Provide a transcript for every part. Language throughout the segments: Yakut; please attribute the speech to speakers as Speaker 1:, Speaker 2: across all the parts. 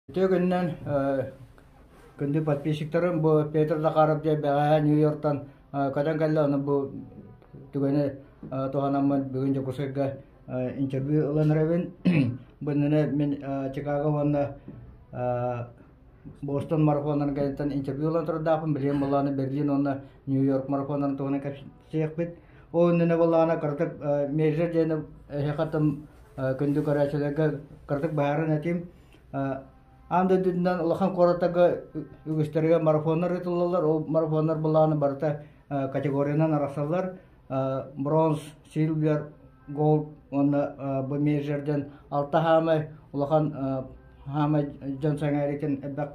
Speaker 1: Үтүө күнүнэн күндү подписчиктарым, бу Петр Захаров диэн бэҕэһээ Нью-Йорктан көтөн кэллэ, ону бу түгэни туһанаммын бүгүн Дьокуускайга интервью ылан эрэбин. Бу иннинэ мин Чикаго уонна Бостон марафоннарын кэнниттэн интервью ылан турардаахпын. Билигин буоллаҕына Берлин уонна Нью-Йорк марафоннарын туһунан кэпсиэхпит. Ол иннинэ буоллаҕына кыратык мейджор диэни эһиэхэ күндү көрөөччүлэргэ кыратык быһааран этим. Аан дойдутунан улахан куораттарга үгүстэригэр марафоннар ыытыллаллар. Ол марафоннар былааны барыта категориянан арахсаллар. Бронз, сильвер, голд уонна бу мейджорден алта хаамай улахан хаамай дьон сэҥээритин элбэх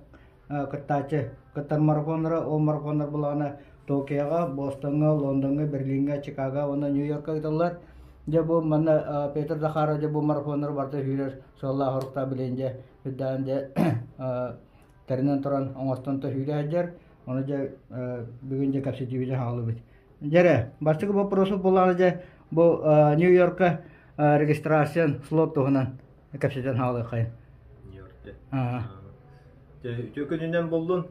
Speaker 1: кыттааччы кыттар марафоннара. Ол марафоннар былаана Токиоҕа, Бостоҥҥа, Лондоҥҥа, Берлиҥҥэ, Чикаго уонна Нью-Йоркка ыытыллар. Дьэ бу манна Петр Захаров дьэ бу марафоннары барыта сүүрэр сыаллаах соруктаах билигин дьэ үрдээн дьэ тэринэн туран оҥостон сүүрэ сылдьар. Ону дьэ бүгүн дьэ кэпсэтиибитин хааллыбыт. Дьэ эрэ, бастакы боппуруоспут буоллаҕына дьэ бу Нью-Йоркка регистрация слот туһунан кэпсэтэн хаалыаххайын.
Speaker 2: Нью-Йоркка. Үтүө күнүнэн буоллун.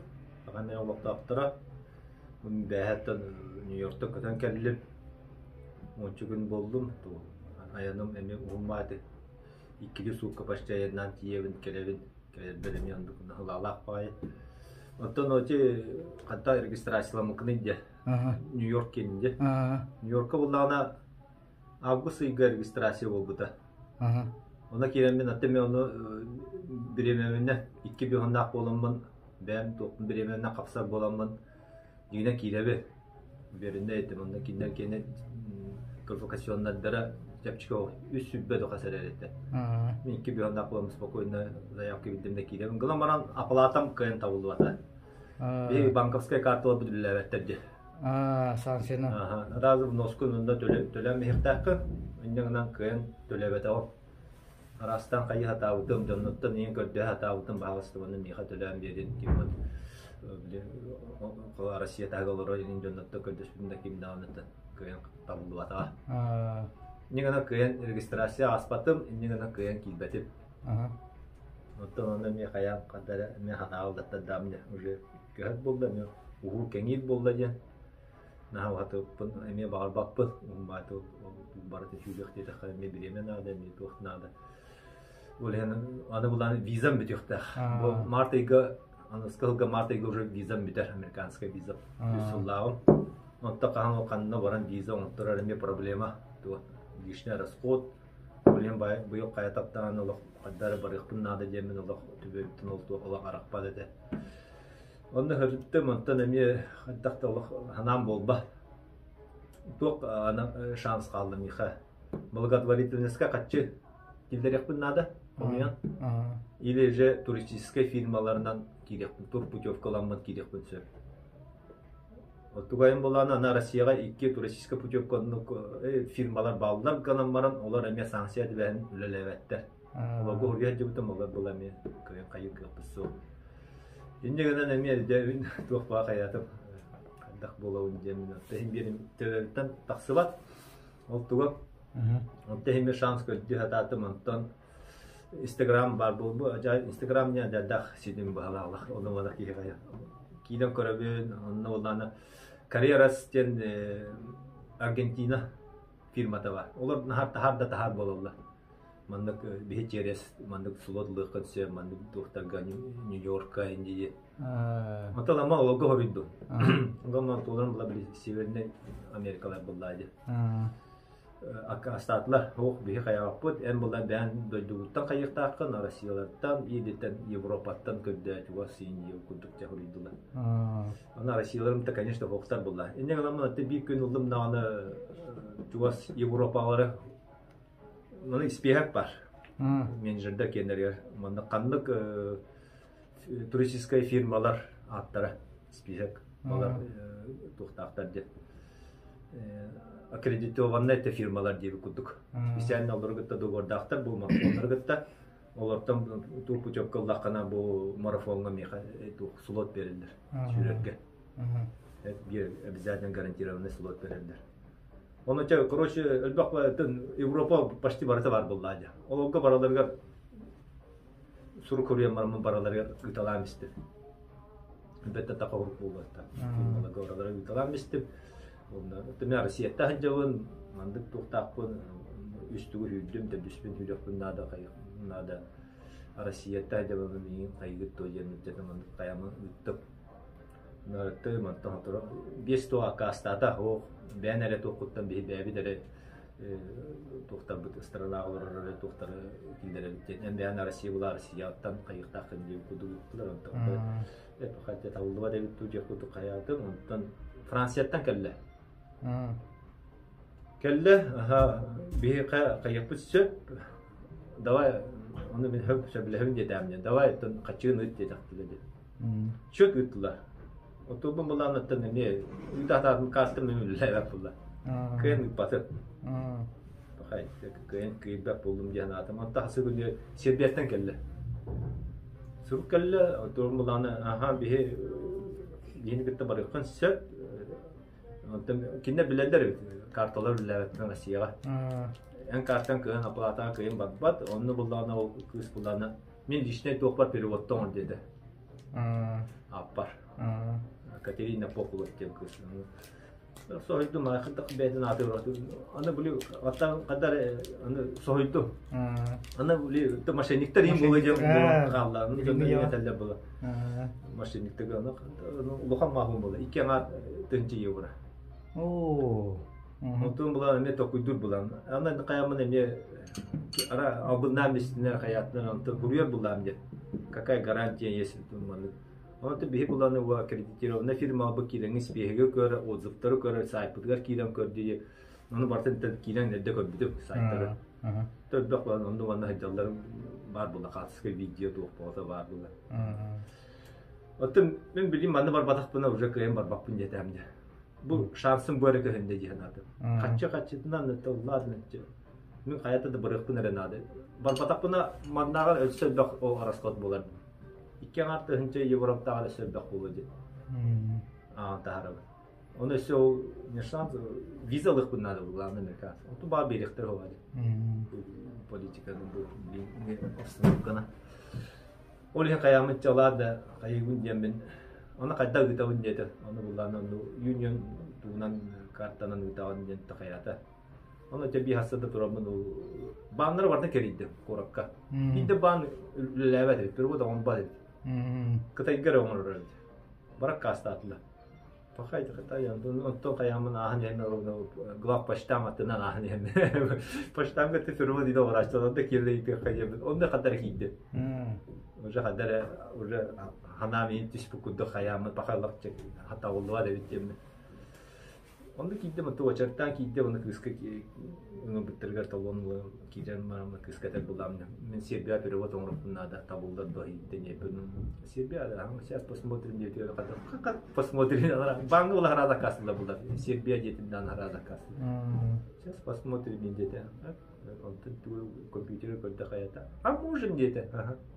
Speaker 2: Аҕам олохтоохторо. Бэһэттэн Нью-Йорктан көтөн кэллим. Уонча күн буоллум. Айаным эмиэ уһуммааты. Иккилии суукка почти айаннаан тиийэбин, кэлэбин. Кэлэрбэр эмиэ оннук наһылаалаах баҕайы. Оттон очи ханта регистрацияламмыккыный дии. Нью-Йорк киэнин дии. Нью-Йоркка буллаҕына август ыйга регистрация буолбута. Онно киирэммин аттым мен ону бириэмэбинэн икки быһыннаах буоламмын бэйэм туохпун бириэмэбинэн хапсар буоламмын дьиҥинэн киирэбин. Үөрэнэ этим онно кинилэр киэнэ квалификационнардара чэпчэки үс сүбэ да хас эрэр этэ. Мин икки быһыннаах буоламмын спокойно заявка билдим да киирэбин. Гынан баран оплатам кыайан табыллыбата. Биһиги банковскай карталарбыт үлэлээбэттэр дии.
Speaker 1: Санкцияны.
Speaker 2: Разы вноскун онно төлөөн биһиэхтээххин. Инньэ гынан кыайан төлөөбөтөҕүм. Араастаан хайыы сатаабытым, дьоннуттан ийэн көрдөһө сатаабытым, баһаалыстыбаны миэхэ төлөөн биэрин диэн били Россия таһыгар олорор илин дьоннуттан көрдөспүтүм да ким даҕаны кыайан табыллыбатаҕа. Инньэ гынан кыайан регистрация ааспатым, инньэ гынан кыайан киирбэтим. Оттон онно эмиэ хайаан ханна эрэ эмиэ санааҕа ыллаттардаам дьэ уже көһөр буолла эмиэ уһуу кэҥиир буолла диэн наһаа уһатыппын эмиэ баҕарбаппын уһуммааты барыта сүүрүөх диэтэххэ эмиэ бириэмэ наада эмиэ туох наада ол иһин аны булаан визам бүтүөхтээх бу март ыйга аныгыскы сылга март ыйга уже визам бүтэр американскай виза үс сыллааҕым онто хаһан ол ханна баран виза оҥотторор эмиэ проблема туох лишний расход ол иһин быйыл хайа таптаан олох хайда эрэ барыахпын наада диэммин олох түбэбиттэн ол туох олох арахпат этэ Онно сырыттым, онтон эмиэ хайдах да олох санаам буолба. Туох аны шанс хаалла миэхэ. Благотворительностька хаччы киллэриэхпин наада, хомуйан. Или же туристическай фирмаларынан киириэхпин, турпутевкаламмын киириэхпин сөп. Оттугайым булаана ана Россияҕа икки туристическай путевка оннук фирмалар бааллар гынан баран, олор эмиэ санкция түбэһэн үлэлээбэттэр. Олорго уруйа сылдьыбытым, олор была эмиэ кыайан хайыы кыахпыт суох. Инньэ гынан эмиэ өйдөөбүн туох баа хайаатым хайдах буолабын диэн иһин биэрим төбөбүттэн тахсыбат. Ол туга онто иһин шанс көрдүү сатаатым онтон Инстаграм баар буолбу Инстаграм не дьадах сидим баһалаалах ону мана киһи киинэн көрөбүн онно улаана Карьерас диэн Аргентина фирмата бар. Олор наһар таһар да таһар буолаллар. Маннык биһи через маннык слот ылыаххын сөп, маннык туохтарга Нью-Йоркка Индии. Онтон ама олорго хоруйдум. Онон туолан була били Северный Америкалар буллаа дии. Аккаастаатылар, ох биһи хайаҕаппыт, эн була бэйэн дойдугуттан хайыахтааххын, Россиялартан, идиттэн Европаттан көрдөө чугас Индия курдук дьэ хоруйдулар. Аны Россияларым да, конечно, хоохтар булла. Инньэ гынан биир күн ыллым даҕаны чугас Европалары Маны испиэһэк бар. Менеджердэр киэннэригэр манна ханнык туристическай фирмалар ааттара испиэһэк балар туохтаахтар диэн аккредитованнай это фирмалар диэбит курдук. Специально олору кытта договордаахтар бу марафоннары кытта олортон тур путевка ыллаххына бу марафоҥҥа миэхэ туох слот бериллэр сүүрэргэ. Обязательно гарантированный слот берэллэр. Ону чэ, короче, элбэх Европа почти барыта бар буолла дьэ. Олорго бараларыгар Сурук суруйан бараммын бараларыгар ыыталаан истим. Бэттэ таха урук буолуота. Фирмаларга баралара ыыталаан истим. Онно мен Россияттан сылдьабын, мандык туохтаахпын, үс тугу сүүрдүм, төрдүспүн сүүрүөхпүн наада, наада. Россияттан сылдьабын, миигин хайгыт дуо диэн ыттым, маннык хайамы ыыттым. Нарыттым, онтон сотору биэс туох аккаастаата, оох, бэйэн эрэ туоххуттан биһи бэйэбит эрэ туохтарбыт странаҕа олорор эрэ туохтары киллэрэбит диэн эн бэйэн Россия була Россияттан хайыахтааххын диэн курдук ыыттылар онтон хотя табыллыбат эбит дуу диэх курдук хайаатым онтон Францияттан кэллэ кэллэ аха биһиэхэ хайыахпыт сөп давай ону мин сөбүлэһэбин диэтэм диэн давай оттон хачыын ыыт диэтэхтилэ диэн чөт ыыттылар Отуубун былааннаттан эмиэ ыытаатаатын каастым мен үлэлээбэт буолла. Кыайан ыыппатым. Пахай, кыайан кыайбат буоллум диэн аатым. Онто хасы күнү Сербияттан кэллэ. Сурук кэллэ, отуубун былааны аха биһи биһини кытта барыаххын сөп. Онтон кинилэр билэллэр эбит, карталар үлэлээбэттэр Россияҕа. Эн картан кыайан оплатаҕа кыайан барбат, онно буллаҕына ол кыыс буллаҕына мин личнэй туохпар переводтоҥ диэтэ. Аппар. Катерина Попова диэн кыыс. Соһуйдум, бэйэтин ааты Аны били аттан кадар аны соһуйдум. Аны били мошенниктар им була диэн хаалла. Аны дьонно этэллэр була. Мошенниктар аны улахан маахун була. Икки аҥаар тыһынча евро.
Speaker 1: Оо.
Speaker 2: Онтон булан эмиэ токуйдуур булан. Аны хаямын эмиэ ара албыннаан бистинер хаятынан онтон буруйар булаам диэн. Какая гарантия есть маннык. Онтон биһи булан аккредитированная фирма бу киирэҥҥин спиэһигэ көр, отзывтары көрөр, сайтпытыгар киирэн көрдүү. Ону барытын киирэн эрдэ көрбүтүм сайтары. Төрбөх булан онну манна сылдьаллар баар була хаатыска видео туох буолта баар була. Оттон мин билим манна барбатахпына уже кыайан барбаппын диэтэм дьэ. Бу шансым бу эрэ көһүндэ дии санаатым. Хаччы-хаччытынан ытыллаатын мин хайата да барыахпын эрэ наада. Барбатахпына маннааҕар өссө элбэх ол расход буолар. Икки аҥаар тыһыынча европтааҕар өссө элбэх буолуо диэн. Аан таһарабын. Оны өссө ол не шанс, виза ылыахпын наада бу главный американец. Онтун баар биэриэхтэр оҕо диэн. Политиканы бу обстановканы. Ол иһин хайааммын чалаа да хайыыбын диэммин ону хайдах ыытабын диэтэ. Ону буллаан ону Union тугунан картанан ыытаҕын диэн такайаата. Ону дьэ биир да тураммын ол бааннары барытын кэрийдим куоракка. Биирдэ баан үлэлээбэт эбит, перевод оҥорбот эбит. Кытайга эрэ оҥорор эбит. Барак каастаатылар. Пахай Кытай, онтон хайааммын ааһан иһэн главпочтам аттынан ааһан иһэн почтамга ты перевод иде оҕорааччы онно киэллэ ыытыахха диэбит онно хадара киирдим уже хадара уже ханаам иһин түспүт курдук хайааммын пахайлах хатабыллыбат эбит диэммин онно киирдим онто уочараттаан киирдим онно кыыска ыҥырбыттарыгар талон киирэн бараммын кыыска этэр булаам мин Сербия перевод оҥоруохпун наада табыллар дуо диэн Сербия да сейчас посмотрим диэтигэр как посмотрим баҥҥа була хараада кассыла булар Сербия диэтин даан хараада кассы сейчас посмотрим диэтэ онтон компьютер көрдө хайата а можем диэтэ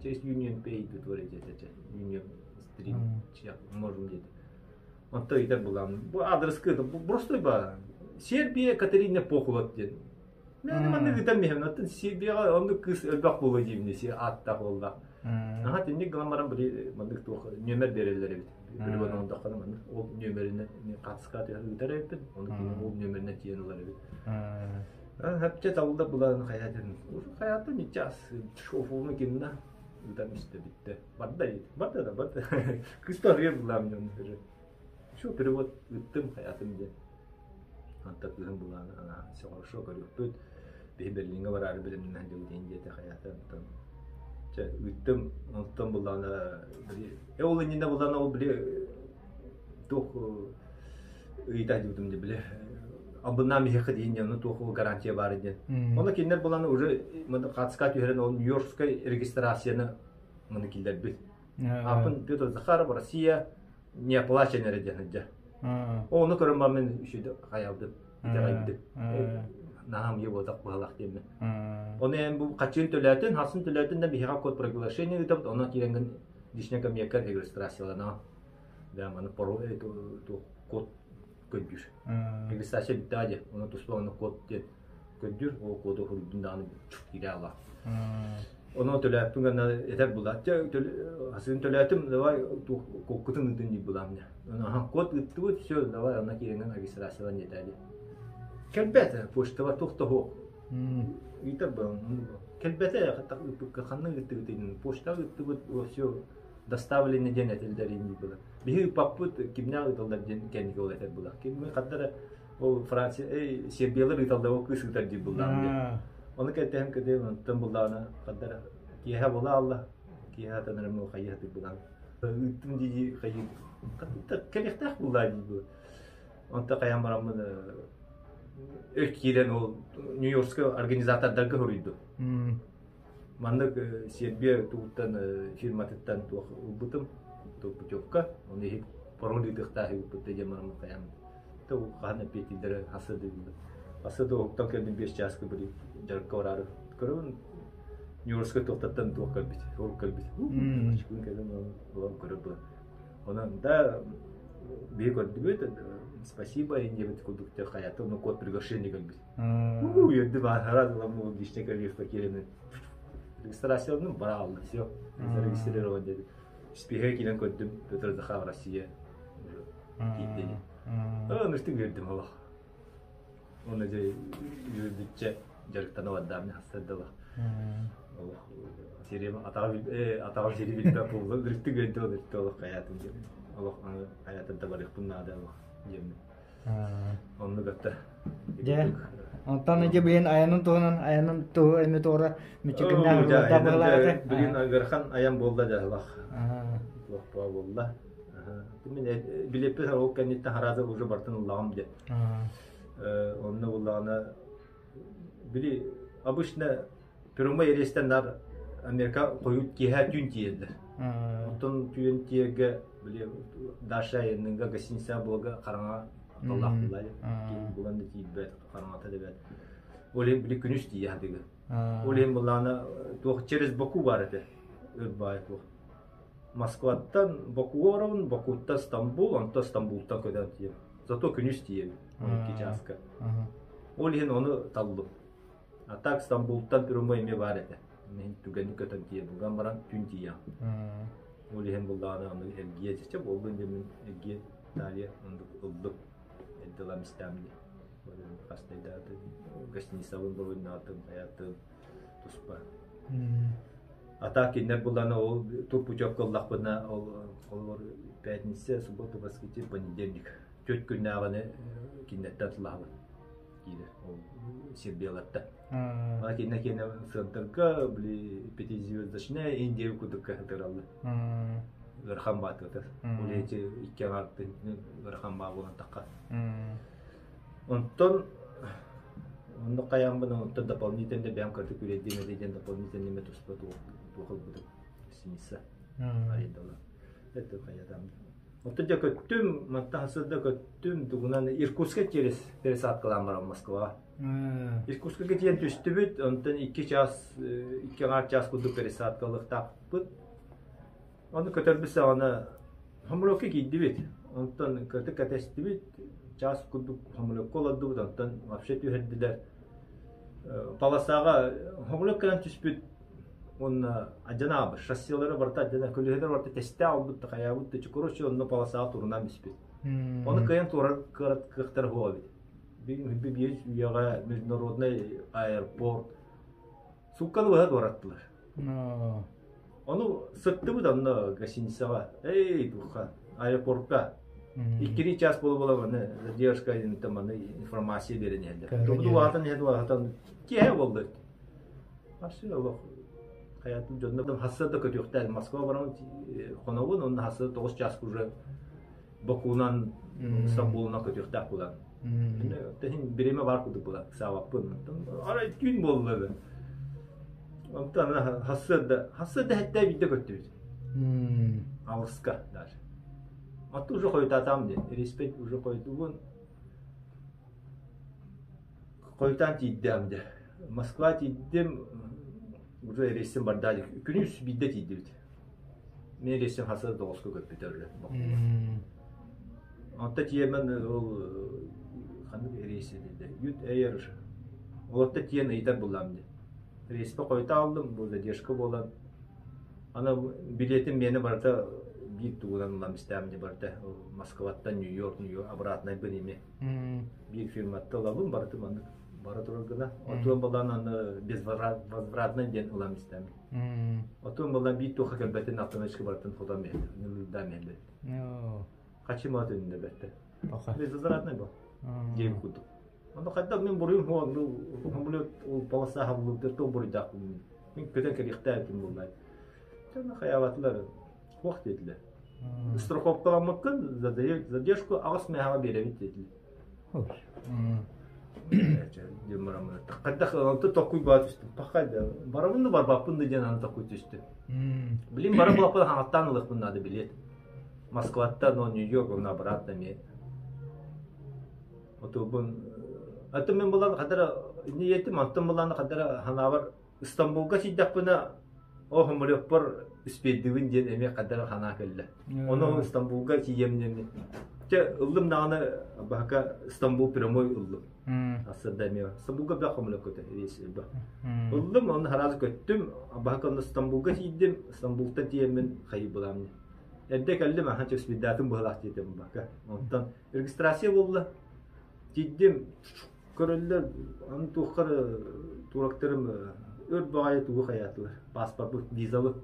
Speaker 2: через Union Pay туора диэтэ Union Stream можем диэтэ онто ыйтар булам бу адреска просто ба Сербия Катерина Похулат диэн Мен маннык ыытан миһэм, оттон Сербияҕа оннук кыыс элбэх буолуо диибин си ааттаах буолла. Аха тинник гынан баран били маннык туох нүөмэр биэрэллэр эбит. Билбэн оҥордоххуна маннык ол нүөмэринэн хаатыска ыытар эбиппин, ону кини ол нүөмэринэн тиийэн ылар эбит. Хапча талда булан хайатын. Хайатын час шофуну кинна ыытан истэ битте. Барда барда да барда. Кыста арыйар булаам дьон. Все перевод ыттым хайатын диэн. Онтон кыыһым булаан все хорошо көрүөхпүт, биһи Берлиҥҥэ бараары бэлэмнэнэн дьыл диэн диэтэ хайаата онтон чэ ыыттым онтон буллаҕына били э ол иннинэ буллаҕына ол били туох ыйыта сылдьыбытым дии били албыннаан биһиэхэ диин диэн туох гарантия баар диэн. Онно кинилэр булан уже хаатыска түһэрэн ол Нью-Йоркскай регистрацияны маны киллэрбит. Аппын Петр Захаров Россия не оплачен эрэ диэн сылдьар. Ону көрөн баран мин үчүгэй хайалдым, итэҕэйдим. Наһаа умйа буолтах быһалаах диэммин. Ону эн бу хаччыын төлөөтүн, хасын төлөөтүн да биһиэхэ код приглашение ыытабыт, онон киирэҥҥин личный кабинеккар регистрацияланаҕын. Да, маны пароль код көрдүүр. Регистрация бүттэҕэ диэ, ону туспа ону код диэн көрдүүр, ол коду суруйдун даҕаны киирэ алла. Онон төлөөппүн гына этэр була. Хасыын төлөөтүм, давай куоккутун ыытын дии булам дьэ. Аха код ыыттыбыт, все, давай онно киирэн регистрациялан диэтэ. Кэлбэт, почтабар туох да суох. Ыытар Кэлбэтэ, ханна ыыттыбыт почта ыыттыбыт, все, доставлены диэн этэллэр инни была. Биһи ыыппаппыт, кимнээх ыыталлар диэн кэнники ол этэр була. Ким хаттара ол Франция, эй, Сербиялар ыыталлар, ол кыыс ыытар диир буллаҕым диэн. Ону кэлтэһим кэтэм, онтон буллаҕына хаттара киэһэ була алла, киэһэ атанарым хайыһатык булан. Ыыттым дии хайыы кэлиэхтээх буллаа дии бу. Онто хайан бараммын өр киирэн ол Нью-Йоркскай организатордарга хоруйду. Маннык Сербия тугуттан фирматыттан туох ылбытым, путевка, оны иһит пароль ыытыахтаах ыыппыт диэн бараммын хайаан хаһан эппиэттииллэрэ хасса да билбэт. Хасса да уһуктан кэлдим 5 чааска били дьарыкка бараары көрөбүн Нью-Йоркскай туохтаттан туох кэлбит, ол кэлбит. Күн кэлэн улам көрөр була. Онон да биһи көрдүбүт, спасибо диэбит курдук хайата ну код приглашение кэлбит. Үөрдү баарара улам личный кабинетка киирэн регистрацияланным бара алла все зарегистрирован деді. Спиһэ киирэн көрдүм Петр Захаров Россия киирдини. Ыныртык үөрдүм олох. Оны дьэ үөрбүччэ дьарыктана бардаам хастардылах. Олох сирим атаҕым сири билбэт буолла. Ыртык үөрдү ырты олох хаятым диэн. Олох хаятын да барыахпын наада олох диэммин. Оннук атта.
Speaker 1: Дьэ, онтон дьэ билин айанын туһунан айанын туһу эми туора мүччүкүннээх
Speaker 2: быһылаата. Билин ыарахан айан буолла дьаһалах. Туох буолла. Мин билиэппит ол кэнниттэн харааза уже бартын ыллаҕым диэн. Онно буллаҕына били обычно прямой рейстэн нар Америка хойут киэһэ түүн тиийэллэр. Оттон түүн тиэргэ били Даша айанныга гостиница буолга хараҥа аталлаах буллаа киһи булан да тиийбэт хараҥата да бэт. Ол иһин били күнүс тиийэ хатыгы. Ол иһин буллаҕына туох через Баку бар этэ. Өр баай туох. Москваттан Бакуга барабын, Бакуттан Стамбул, онтон Стамбултан көтөн тиийэбин. Зато күнүс тиийэбин, 12 чааска. Ол иһин ону таллым. А так Стамбултан прямой эмиэ баар этэ. Мин түгэни көтөн тиийэбин, ган баран түүн тиийэҕин. Ол иһин буллаҕына аны эргийэ чэ буоллун диэммин эргийэ Италия оннук ыллым. Эрдэлам истэм дии. Хастайдаатын, гостиницабын буруйнаатым, хайаатым туспа. А так кинилэр буллана ол турпутевка ыллахпына ол олор пятница, суббота, воскресенье, понедельник төрт күннээҕини кинилэртэн тылаһабын киирэр ол Сербиялартан. А кинилэр кинэ центрга били пятизвездочная Индия курдукка сытыраллар. Ыарахан баатыгар. Ол эти икки аҥаартын ыарахан баа буолан тахха. Онтон онно хайааммын онтон дополнительно бэйэм кырдык үлэлиим этэ диэн дополнительно эмэ туспа туох ылбытым гостиница арендалаан. Это хайатам. Онтон дьэ көттүм, мантан сырда көттүм, тугунан Иркутскай через пересадкалаан баран Москваҕа. Иркутскайга тиийэн түстүбүт, онтон 2 час, 2 аҥаар час курдук пересадкалыахтаахпыт. Ону көтөрбүт саҕана самолёкка киирдибит. Онтон кытык кэтэстибит. Чаас курдук самолёкка олордубут. Онтон вообще түһэрдилэр. Полосаҕа самолёт кэлэн түспүт уонна адьанаабыт. Шассилара барыта адьана, көлүөһэлэр барыта тэстээх олбут да хайаабыт да короче онно полосаҕа турунан биспит. Ону кыайан туорар кыахтара суох эбит. Биир үйэҕэ международный аэропорт суукканы быһа туораттылар. Ону сыттыбыт онно гостиницаҕа. Эй, духа, аэропортка. Иккини час буола-буола маны задержка маны информация биэрэн иһэллэр. Тугу улаатан иһэн улаатан киэһэ буолла. Вообще олох хаятым дьонно хасса да көтүөхтээх Москва баран хонобун онно хасса 9 час уже Бакунан Стамбулунан көтүөхтээх буолан. Тэһин бириэмэ бар курдук буолан саабаппын. Арай түүн буолла да. Онтон хассыарда, хассыарда хэттээ биирдэ көттүбүт. Алыска даже. Атту уже хойутаатаам диэн. Респект уже хойутугун. Хойутаан тиийдэм дьэ. Москва тиийдим, уже рейсим барда. Күнүс биирдэ тиийдибит. Мен рейсим хасыр тоҕуска көппүтэ уже. Онто тиэмэн ол ханнык рейс этэ? Ют Air. Олорто тиэн ыйытар буллам дии. Рейспэ хойутаа ыллым, бу задержка буолан. Аны билиэтим миэнэ барыта биир тугунан ылан истэҕим дии барыта Москваттан Нью-Йорк, Нью-Йорк обратнайбын ими. Биир фирматтан ылабын, барыта маннык бара турар гына. Отуон балаан аны безвозвратный диэн ылан истэм. Отуон балаан биир туохха кэлбэтин автоматически барытын хотон биэрдэ. Ньылыырдаан биэрдэ. Хачыма отун бэртэ. Безвозвратный был. Диэн курдук. Ону хайдах мин буруйум хуо, самолет ол полоса хабыллыбыт то буруйдаахпын мин. Мин көтөн кэлиэхтээбитим буоллай. Чэ, хайаабатылар, хуох диэтилэр. Страховкаламмыккын задержку аҕыс мээһэҕэ биэрэбит диэтилэр. Хайдах онто токуй баа түстүм. Пахай да барабын да барбаппын да диэн аны токуй түстүм. Билин бара буолаппын хаҥаттаан ылыахпын наада билиэт. Москваттан, но Нью-Йорк, онно обратно эмиэ. Отуобун атын мен булан хадара ниетим антон булан хадара ханаабар Стамбулга сийдэхпинэ о самолеппор успейдыбын диэн эмиэ хадара ханаа кэллэ. Ону Стамбулга тиийэм диэн Чэ ыллым даҕаны баһака Стамбул прямой ыллым. Ассада эмиэ Стамбулга бэх самолет көтө рейс элбэх. Ыллым онно харазы көттүм баһака онно Стамбулга тиийдим Стамбултан тиийэммин хайыбылаамны. Эрдэ кэллим ахан чөспүйдээтим быһылаах диэтим бака. Онтон регистрация буолла. Тиийдим, көрөллөр, аны туоххар турактарым өр баҕайы тугу хайаатылар, паспорпут, визабыт.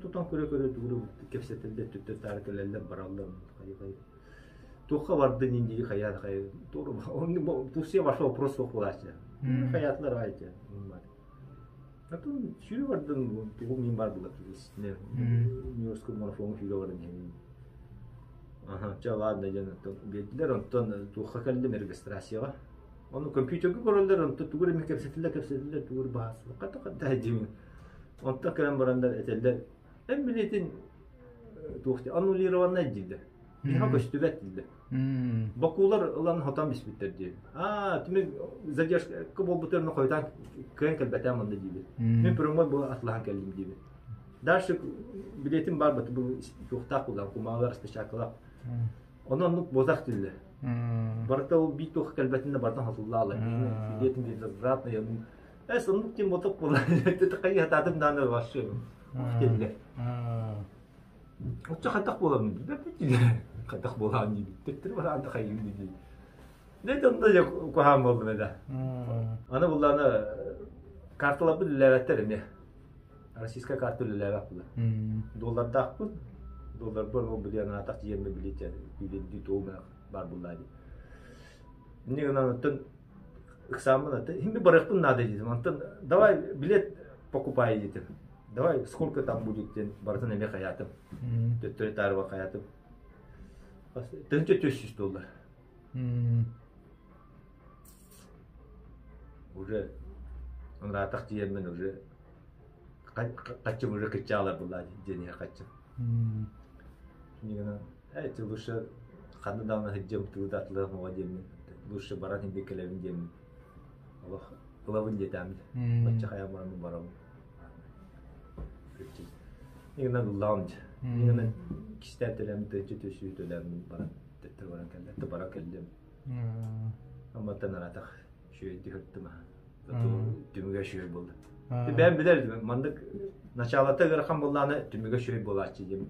Speaker 2: Тутан көрө-көрө тугу кэпсэтэллэр, төттөрү-таары кэлэллэр, бараллар, хайы-хайы. Туохха барды дии хайаан хайы. Тут все ваши вопрос суох буолааччы. Хайаатылар аайы. Атын сүүрэ бардым, тугу мин бар була Нью-Йоркскай марафоҥҥа сүүрэ баран иһэбин. Аха, чэ ладно диэн оттон биэрдилэр, онтон туохха кэллим регистрацияҕа. Ону компьютерга көрөллөр, онтон тугу эрэ эмэ кэпсэтиллэр, кэпсэтиллэр, тугу эрэ баһаасыла хата хата диибин. Онтон кэлэн бараннар этэллэр, эн билиэтин туох аннулированнай дииллэр. Миэхэ көстүбэт дииллэр. Бокуулар ылан хотон биспиттэр диэн. Аа, түмүк задержка буолбутугар хойутаан кыайан кэлбэтэм онно диибин. Мин прямой бу атлаһан кэллим диибин. Дальше билетим бар бу туохтаах булан кумаалар распечаткалаах. Ону оннук буотах дииллэр. Барыта ол биир туох кэлбэтинэ барытын хотуллаалар. Билетим безвозвратный. Эс оннук тем боток буолан хайы хатаатым дааны вообще дииллэр. Оччо хайдах буоламмын билбэппит хайдах буолаан диибит. Төттөрү бараан да хайыыбын дии. Ne онно дьэ куһаан буоллум этэ. Аны буллааны карталарбын үлэлээбэттэр эмиэ. Российская карта үлэлээбэт була. Доллардаахпын. Долларбар ол били анаатах тиийэммин били күүлэндии тугу баар буллаа дии. Инньэ гынан оттон ыксааммын аты химби барыахпын наада диэтим. Онтон давай билет покупай диэтим. Давай сколько там будет диэн барытын эмиэ хайаатым. Төттөрү таарыба хайаатым. 1400 доллар. Уже ыраатах тиийэммин уже хаччым уже кыччаалар буллаа диэн хаччым. Кинигана эти лучше ханна даҕаны сылдьыам тыы да атылыах оҕо диэммин лучше баран иһин кэлэбин диэммин олох ылабын диэтээммит бачча хайаан бараммын барабын Игнан ыллаҕым дьэ. Игнан кистээн төлөммүт тыаччы төсүү төлөммүн баран төттөрү баран кэллэ. Ты бара кэллим. Амматтан аратах шүөйдү хырттым аха. Түмүгэ шүөй буолла. Бэйэм билэр маннык началата ыарахан буоллаҕына түмүгэ шүөй буолааччы диэн.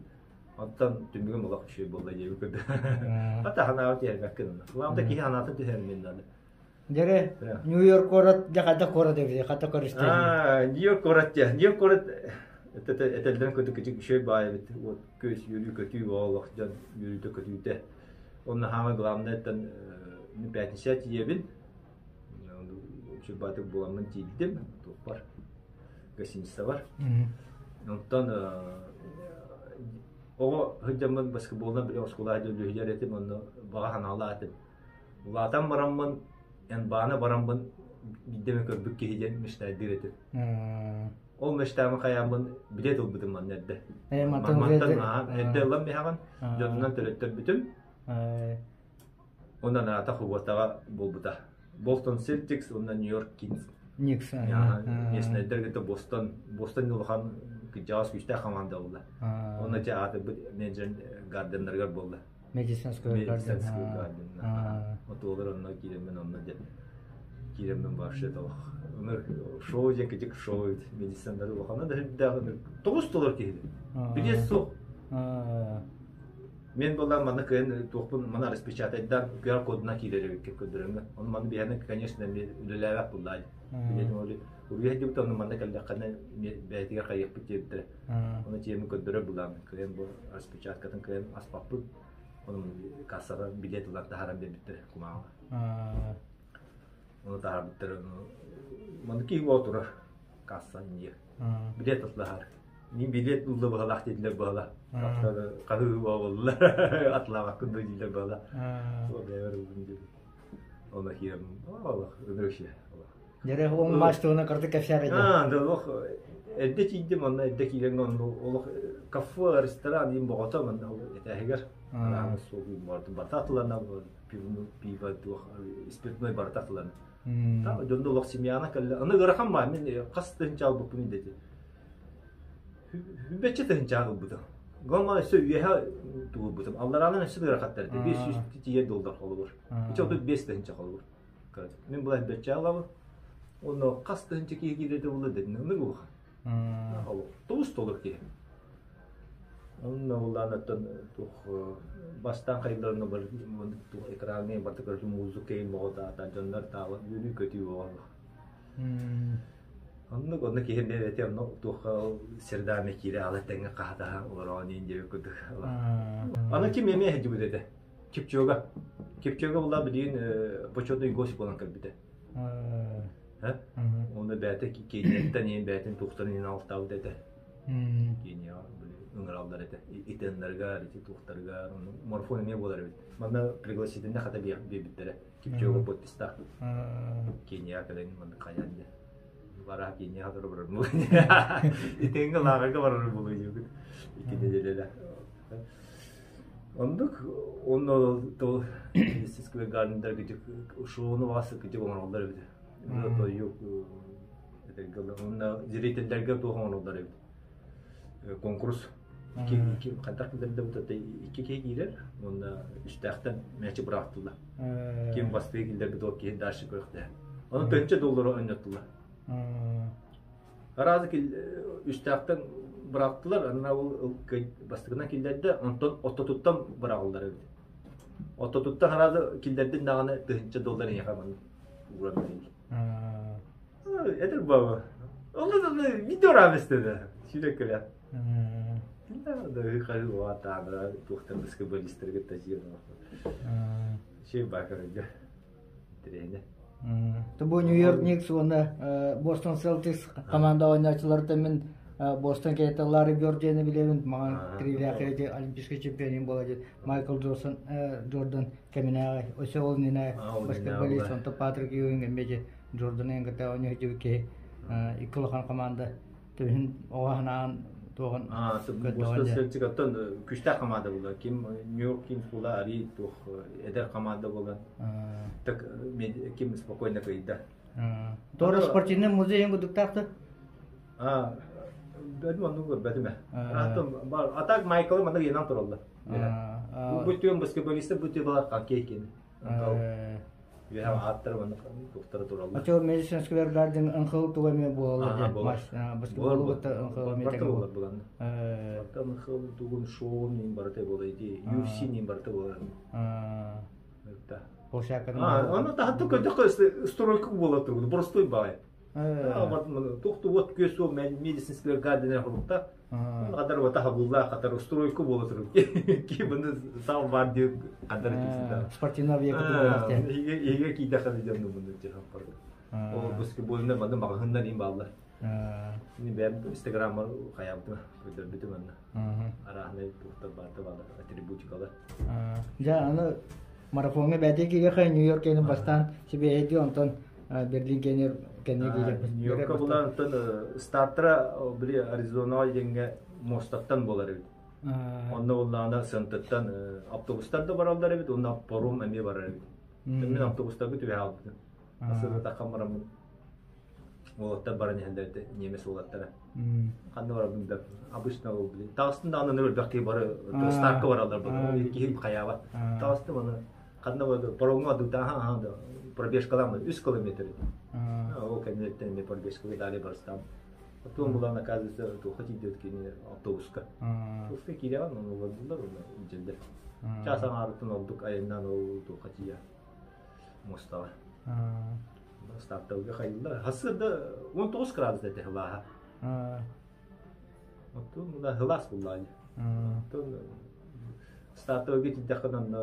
Speaker 2: Оттон түмүгүм олох үчүгэй буолла диэбит курдук. Хата санаабыт түһэрбэккин онно. Главное киһи санаатын түһэрмин надо.
Speaker 1: Дьэрэ, Нью-Йорк куорат дьэ хайдах куорат эбитий? Хата көрүстэ.
Speaker 2: Аа, Нью-Йорк куорат дьэ. Нью-Йорк куорат этэллэрин курдук кичик үчүгэй баай эбит. Вот көс үөрүү көтүү олох дьон үөрүүтэ көтүүтэ. Онно хаама главное оттон пятница тиийэбин. Үчүгэй буламмын тиийдим. Туохпар гостиницабар. Онтон оҕо сылдьаммын баскетболунан били оскуолаҕа дьүлүһүйэр этим, онно баҕа санаалаах этим. Улаатан бараммын, НБА-ны бараммын биирдэ эмэ көрбүт киһи диэн мечтайдыыр этим. Ол мечтаамы хайааммын билиэт ылбытым манна эрдэ. Мантан эрдэ ылан биһэҕин, дьонунан төлөттөрбүтүм. Онон аата Хубатаҕа буолбута. Бостон Celtics уонна Нью-Йорк Kings.
Speaker 1: Knicks.
Speaker 2: Местнайдар кытта Бостон, Бостон улахан кырдьаҕас күүстээх команда буолла. Онно дьэ аатырбыт менеджер Гарденнарыгар буолла.
Speaker 1: Мэдисон Сквер
Speaker 2: Гарден. Мэдисон Сквер Гарден. Отуолар онно киирэммин онно дьэ. Киирэммин вообще олох шоу диэн кыдьык шоу эбит. Медициннары улахана да сүрдээх ынырык. Тоҕус доллар киһи. Билиэт суох. Мен буоллар манна кыайан туохпун маны распечатайдаан QR кодунан киирэр эбиккэ көрдөрөҥҥө. Ону маны биһиэнэ конечно үлэлээбэт буллаа. Билиэтим ол уруйа диэбит ону манна кэллэххинэ бэйэтигэр хайыахпыт диэбиттэрэ. Ону тиэмин көрдөрөр булаан кыайан бу распечаткатын кыайан аспаппыт. Ону кассаҕа билиэт ылан таһааран биэрбиттэрэ кумааҕы. Ону таһаарбыттара маны киһи буола турар касса инниэ. Билиэт атлаһар. Мин билиэт ылла быһалаах диэтилэр быһала. Хаһыы буоллар атлаабаккын да дииллэр быһала. Ол бэйэбэр ыллым диэбит. Оны киирэн олох ынырык
Speaker 1: Дьэрэ ол маастыбына кырдык кэпсээр этэ.
Speaker 2: Аа, да олох эрдэ тиийдим онно эрдэ киирэн онно олох кафе, ресторан иин боҕото манна ол этээһигэр арааны суолу бардым барта атылана пивну пиво туох спиртной барыта атылана. Та дьонно олох семьяна кэллэ. Аны ыарахан баа мин хас тыһынча албыппын дети. Хүбэччэ тыһынча ылбытым. Гомма өссө үөһэ тугурбутум. Аллараанан өссө ыарахаттар этэ. 500 тиийэ доллар холобур. Ичи 35 тыһынча холобур. Мин була бэччэ алабын. Онно хас тыһынча киһи киирэрэ була дедин. Ынык улахан. Тоҕус толор киһи. Онно булаан оттон туох бастаан хайылларына бар туох экраҥҥа барыта көрүтүм музыка моҕо дьоннор таала үөрүү көтүү оҕолор. Оннук онно киһи бэйэтэ онно туохха сердами киирэ ала тэҥҥэ хаһатаһа олороон иин диэбит курдук. Аны ким эмиэ сылдьыбыт этэ. Кипчога. Кипчога була билигин почетный гость буолан кэлбитэ. Онно бэйэтэ Кенияттан иин бэйэтин туохтарын иин алтаабыт этэ. Кенияҕа ыҥыраллар этэ. Итеннарыгар, ити туохтарыгар, морфон эмиэ буолар эбит. Манна пригласительный хата биэрбиттэрэ. Кипчога подпистаах. Кенияҕа кэлэн манна хайаан дьэ. Бараа Кенияҕа турар барар буолуо. Итиҥҥэ лааҕырга барар буолуо диэбит. Икки нэдиэлэлээх. Оннук онно то Сквер Гардендар кыдьык шоуну баҕас кыдьык оҥороллор эбит. Тойук Онно зрительдэргэ туох оҥороллор эбит. Конкурс хайдах киллэрдэ икки киһи киирэр уонна үстээхтэн мээчи быраахтылар. Ким бастыы киллэрбит ол киһи дальше көрөхтөһө. Ону төнчө доллары ойноттулар. Араас үстээхтэн быраахтылар, анна ол бастакынан киллэрдэ, онтон ортотуттан быраҕыллар эбит. Ортотуттан араас киллэрдин даҕаны тыһыынча доллар эйиэхэ маннык ууран биэрэллэр. Эдэр баба. Ол да видео раместеді. Сүйрек кэлэ. Да хары уатаана туохтан баскетболисттарга тажиыр. Шей бакарга. Тренер.
Speaker 1: Бу Нью-Йорк Никс уонна Бостон Селтикс команда оонньооччуларыттан мин Бостон кэлэтэ Ларри Бёрд диэни билэбин. Маҕан трилээх олимпийскай чемпионин буола диэн Майкл Джордан Джордан кэминээҕи өссө ол иннинэ баскетболист онто Патрик Юинг эмиэ Джорданы кытта оонньуу сылдьыбыт киһи икки улахан команда төбүһүн оҕо санаан туоҕун
Speaker 2: Бостон Селтик оттон күүстээх команда буолла. Ким Нью-Йорк Кингс буола арий туох эдэр команда буолан так ким спокойно кыйда.
Speaker 1: Туора спортивный музейын кудуктаахты?
Speaker 2: А, бөдүм оннук көрбөтүм ээ. А так Майкл маннык иэнэн тураллар. Бу түөн баскетболистар бу түө балар хоккей кини. Үөһэ ааттара маннык туохтара тураллар.
Speaker 1: Очо Мэдисон Сквер Гарден ынхыл туга эмиэ буолаллар дии. Баскетболу кытта ынхыл эмиэ
Speaker 2: Барыта буолар буланна. Барыта ынхыл тугун шоун нин барыта буолар ити. UFC нин барыта буолар. Оны таһатты көтөхө стройка буола тургут. Простой баай. Туох вот күөс Мэдисон Сквер Гарден холукта. Кадар ота хабулла катар стройка буола тургут. Ки буну сал бар дип кадар кисида.
Speaker 1: Спортивный объект буолар.
Speaker 2: Иге кийде ханы дем буну жахан Ол баскетболунда маны маҕаһыннар им бааллар. Мин бэйэм инстаграммар хайаабытым көрдөрбүтүм анна. Арааһынай туохтар баарта баалар, атрибутикалар.
Speaker 1: Дьэ, аны марафоҥҥа бэйэтэ киириэхэ Нью-Йорк кэнин бастаан сибиэһэйдии, онтон Берлин кэннир кэннэ киириэхпит.
Speaker 2: Нью-Йоркка булан онтон стартера били Аризонаҕа диэҥҥэ муостаттан буолар эбит. Онно буллаҕына Сентыттан автобустар да бараллар эбит, уонна паром эмиэ барар эбит. Мин автобустарга түбэһэ албытым. Асыгытахха бараммын уолаттар баран иһэллэр этэ, немец уолаттара. Ханна барабын да обычно ол блин. Таҕыстым даҕаны өлбөх киһи бары стартка бараллар бары. Киһи хайаабат. Таҕыстым аны ханна барды паромҥа адыытааха аха да. пробежкаламмын 3 километр. Ол кэнниттэн эмиэ пробежкаға далее барыстам. Потом булан, оказывается, туохха тиийдибит кини автобуска. Автобуска киирэҕин, ону олордулар, уонна илдьэллэр. Чаас аҥаарыттан ордук айаннаан ол туохха тиийэ муостаҕа. Стартовга хайыллар. Хасыарда 19 градус этэ хылааһа. Оттон мына хылаас буллаҕа. Оттон стартовга тиийдэххинэ онно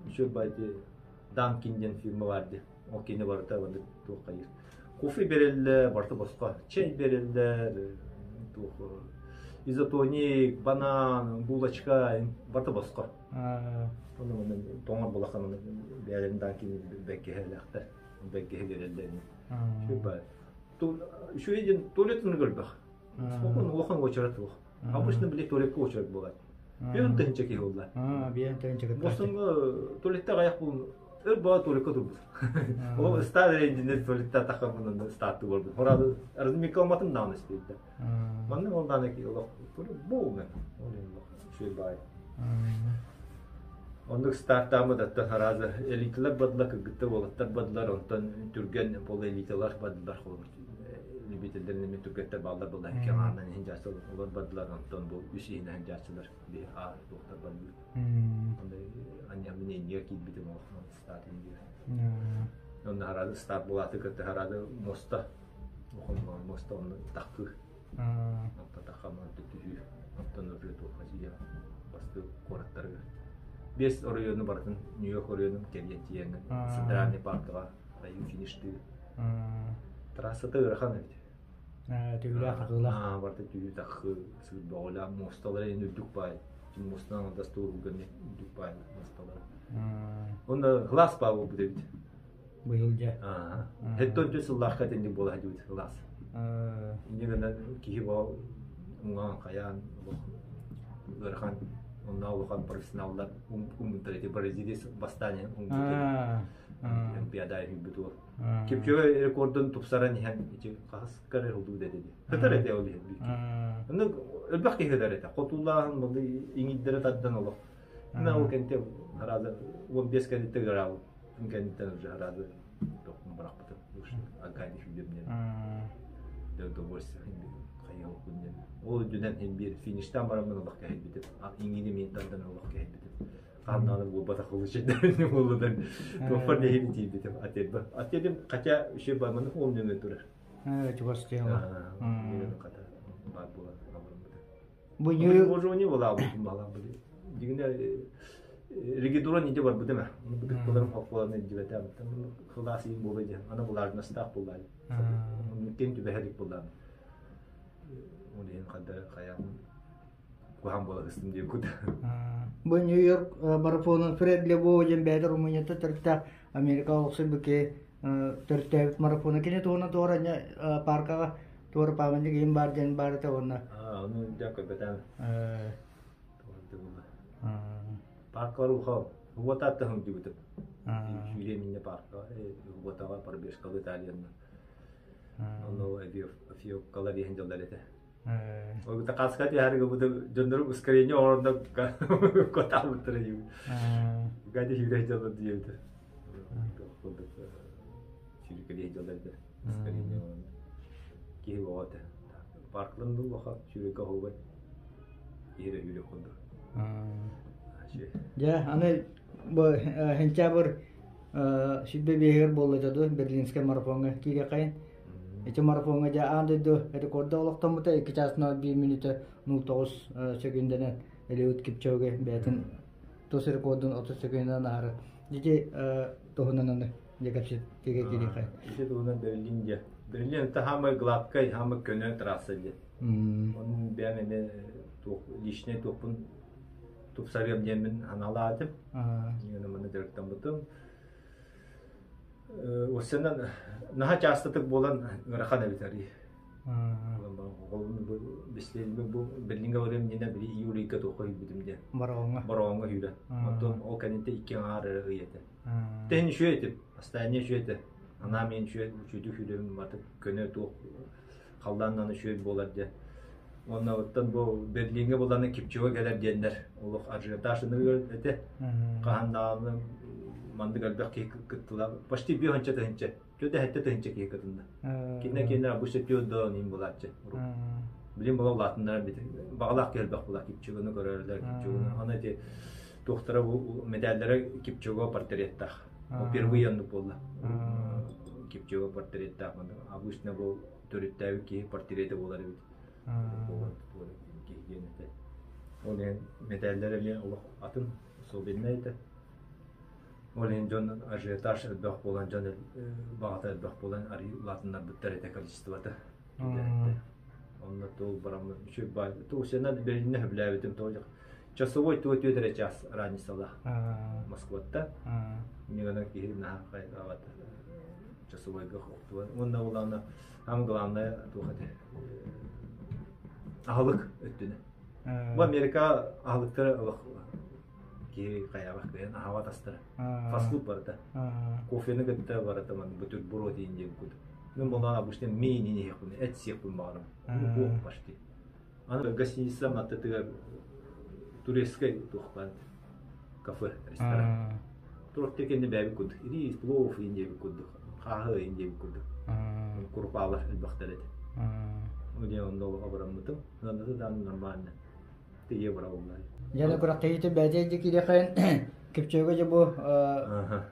Speaker 2: үчүгэй байды Данкин диэн фирма бар дии. Ол кини барыта маннык туох хайыыр. Кофе берэллэр, барыта босхо. Чэй берэллэр, туох изотоник, банан, булочка барыта босхо. Ону манна тоҥор булахан бэйэлэрин Данкин бэккиһэлээхтэр. Бэккиһэ биэрэллэр. Үчүгэй диэн туалетын көрбөх. Спокойно улахан уочарат суох. Обычно били туалекка уочарат буолар. Биэн тыһынча киһи буолла.
Speaker 1: Биэн тыһынча кытта.
Speaker 2: Босоҥҥо туалетта аҕыйах буолун өр баҕа туалекка турбут. Ол ыстаат эрейдинер туалетта тахха мунан ыстаатты буолбут. Хорады разминка алматын даҕаны истейдэ. Манна ол даҕаны ки олох буолна. Ол олох үчүгэй баай. Оннук стартааммыт оттон арааза элиталар бадылар, кыргыттар уолаттар бадылар, онтон түргэн полуэлиталар бадылар холобур любителлэр нэмэ түргэттэр бааллар буолла икки аҥаарынан иһин дьааччылар олор бардылар онтон бу үс иһинэн дьааччылар биһи аа туохтар бардылар онно анньаммын иннигэ киирбитим ол старт иннигэ онно харады старт булааты кытта харады моста моста онно таххыы онтон таххаман түһүү онтон уже туохха сийэ бастыы куораттарыгар биэс оройуону барытын Нью-Йорк оройуонун кэрийэн тиийэҥҥин центральный паркаҕа айыы фиништыы Трассата ыарахан эбит.
Speaker 1: Түгүлээх тахыылаах.
Speaker 2: Барыта түһүү тахыы сыырбаҕалаах муосталара эн үрдүк баай. Муостанан дастуурга үрдүк баай муосталара. Онно кылаас баа буолбут эбит.
Speaker 1: Быйыл дьэ.
Speaker 2: Хэттон түс сыллаахха итинник буола сылдьыбыт кылаас. Инньэ гынан киһи боо уҥаан хайаан ыарахан онно улахан профессионаллар уммуттар эти бразилец бастаан уммут Олимпиада үһүйбүт уол. Кипчөбө рекордун тупсаран иһэн ити хаһыс кары ылдыбыт этэ дии. Хытар этэ ол иһин биир. Онно элбэх киһи хытар этэ. Хотуулааһын болды иҥиддэрэ тардан олох. Мин ол кэнтэ хараада 15 кэнниттэн ыраабыт. Кэнниттэн уже хараада тохтун бырахпытым. Агани хүлүм диэн. Удовольствие хайыһын диэн. Ол үрдүнэн хин биир фиништан бараммын олох кэһэйбитим. Иҥини мин тардан олох кэһэйбитим. Хааннааны буолбатах улучшайдарын буоллудан туохпар нэһини тиийбитим отельба. Отелим хотя еще барманы ол нөҥө турар.
Speaker 1: Чугас тиһала.
Speaker 2: Хата бар буолан абырыммыта.
Speaker 1: Бу
Speaker 2: Божу не была балам были. Дигине регидуран иде бар бутема. Бутык хокколаны дибете. Хылас им болы ден. Ана влажностах буллар. Кен түбәһәлик буллар. Ол иһин хадда хаям куһаҕан буола сыстым диэн кут.
Speaker 1: Бу Нью-Йорк марафонун Фред Лебо диэн бэйэтэ Румынията төрүттээх Америка олохсуйбут киһи төрүттээбит марафона. Кини туһунан туора паркаҕа туора памятник иһин баар диэн баар этэ уонна
Speaker 2: Ону дьэ көрбөтөм. Паркалар уха уотаатта сылдьыбытым. Сүүрэ минне парка уотаҕа пробежкалы Италиянна. Ону эфиопкалар иһин дьоллор этэ. Ол каска түһәргә бу дьоннорум ускорение оҥоронно котаабыттара дии. Гади сүүрэ дьоллор диэбитэ. Курдук сүүрүкэлиэ дьоллор этэ. Ускорение оҥоронно. Киһи оҕо этэ. Парклан дуу лоха сүүрүкэ оһугай. Киһи эрэ сүүрүк курдук.
Speaker 1: Дьэ, аны бу сентябрь сүүрбэ биэһигэр буолла дьэ Берлинскэй марафоҥҥа киириэххэйин. Ити марафоҥҥа дьэ аан дойду рекорда олохтоммута 2 чаас 01 мүнүүтэ 09 сөкүүндэнэн Элиуд Кипчоге бэйэтин тус рекордун 30 сөкүүндэнэн аһары. Ити туһунан аны дьэ кэпсэтиигэ киириэххэ.
Speaker 2: Ити туһунан Берлин дьэ. Берлин это самый гладкай, самый көнө трасса дьэ. Onun бэйэм эмиэ туох личный туохпун тупсарыам диэммин аналаатым. Маны дьарыктаммытым. Уссанан наһаа чаастатык буолан ыарахан эбит арыы. Бу Берлиҥҥэ барыам иннинэ били июльга туохха үүрбүтүм диэн.
Speaker 1: Бороҕоҥҥо.
Speaker 2: Бороҕоҥҥо үүрэн. Оттон ол кэнниттэн икки аҥаар эрэ ый этэ. Тэһин үчүгэй этим. Астаанньа үчүгэй этэ. Анаа мин үчүгэй үчүгэй үүрүм матык көнө туох халлааннан үчүгэй буолар диэн. Уонна оттон бу Берлиҥҥэ буланы Кипчево кэлэр диэннэр олох ажиотаж этэ. Хаһан даҕаны Маннык элбэх киһи кыттыла. Почти 500 тыһыынча. 47 тыһыынча киһи кытынна. Кине кине обычно түөрт иин булааччы. Билин була улаатыннара бит. Баҕалаах киһи элбэх була Кипчоганы көрөрлөр, Кипчоганы. Аны ити туохтара бу медаллара Кипчого портреттаах. Впервые оннук буолла. Кипчого портреттаах. Обычно бу төрүттээбит киһи портрета буолар эбит. Киһи диэн этэ. Ол иһин медаллэр эмиэ олох атын особеннай этэ. Ол иһин дьон ажиотаж элбэх буолан, дьон баҕата элбэх буолан арыы улаатыннарбыттар этэ количествота. Онно туол бараммын үчүгэй баай. Туусенан Берлинне сөбүлээбитим тоҕо часовой туо түөрт эрэ час разницалаах Москваттан. Иннигана киһи наһаа хайҕаабат часовойга охтубат. Уонна улаана самое главное туох этэ аһылык өттүнэ. Бу Америка аһылыктара олох киһи хайаабах кыайан аһаабат астара. Фастфуд барыта. Кофены кытта барыта ман бутерброд диэн диэн курдук. Мен буолан обычно миин иһиэхпин, эт сиэхпин баҕарам. Бу почти. Аны гостиница аттытыгар турецкай туох кафе, ресторан. Туох кэннэ бэйэбит курдук. Рис, плов иин диэбит курдук. Хааһы иин диэбит курдук. Курупаалар элбэхтэр этэ. Ол онно абыраммытым. Онно да нормально. Тиийэ быраҕыллар.
Speaker 1: Дьэ күрэхтэһиитин бэйэтэ дьэ киириэхэйин Кипчөөгө дьэ бу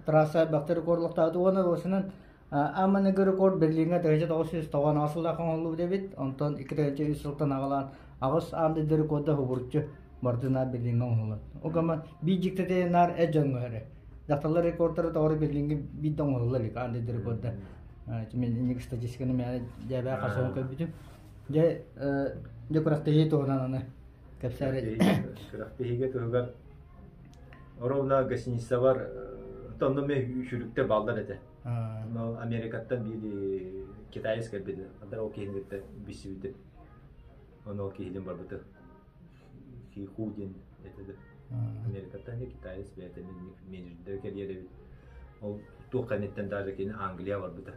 Speaker 1: трасса элбэхтик рекордлохтоото уонна уосунан Аманыгы рекорд Берлиҥҥэ 1998 сыллаах оҥоһуллубут эбит. Онтон 2003 сылтан аҕалаан аҕыс аан дойду рекорда хубурчу бардына Берлиҥҥэ оҥоһуллар. Ол гама биир дьиктитэ наар эр дьоҥҥо эрэ. Дьахталлар рекордтара тоҕо Берлиҥҥэ биир да оҥоһулла илик аан дойду рекорда. Мин инник статистиканы мээнэ дьээбээ хасыһан көрбүтүм. Дьэ, дьэ күрэхтэһии туһунан аны кэпсээри.
Speaker 2: Күрэхтэһиигэ туһугар ровно гостиницабар онно мен үчүрүктэ баллар этэ. Но Америкаттан биир китаец кэлбит. Анда ол киһини кытта билсибитим. Ону ол киһилин барбыты. Ху диэн этэ да. Америкаттан китаец бэйэтэ менеджердэр кэлиэр эбит. Ол туох кэнниттэн даже кини Англия барбыта.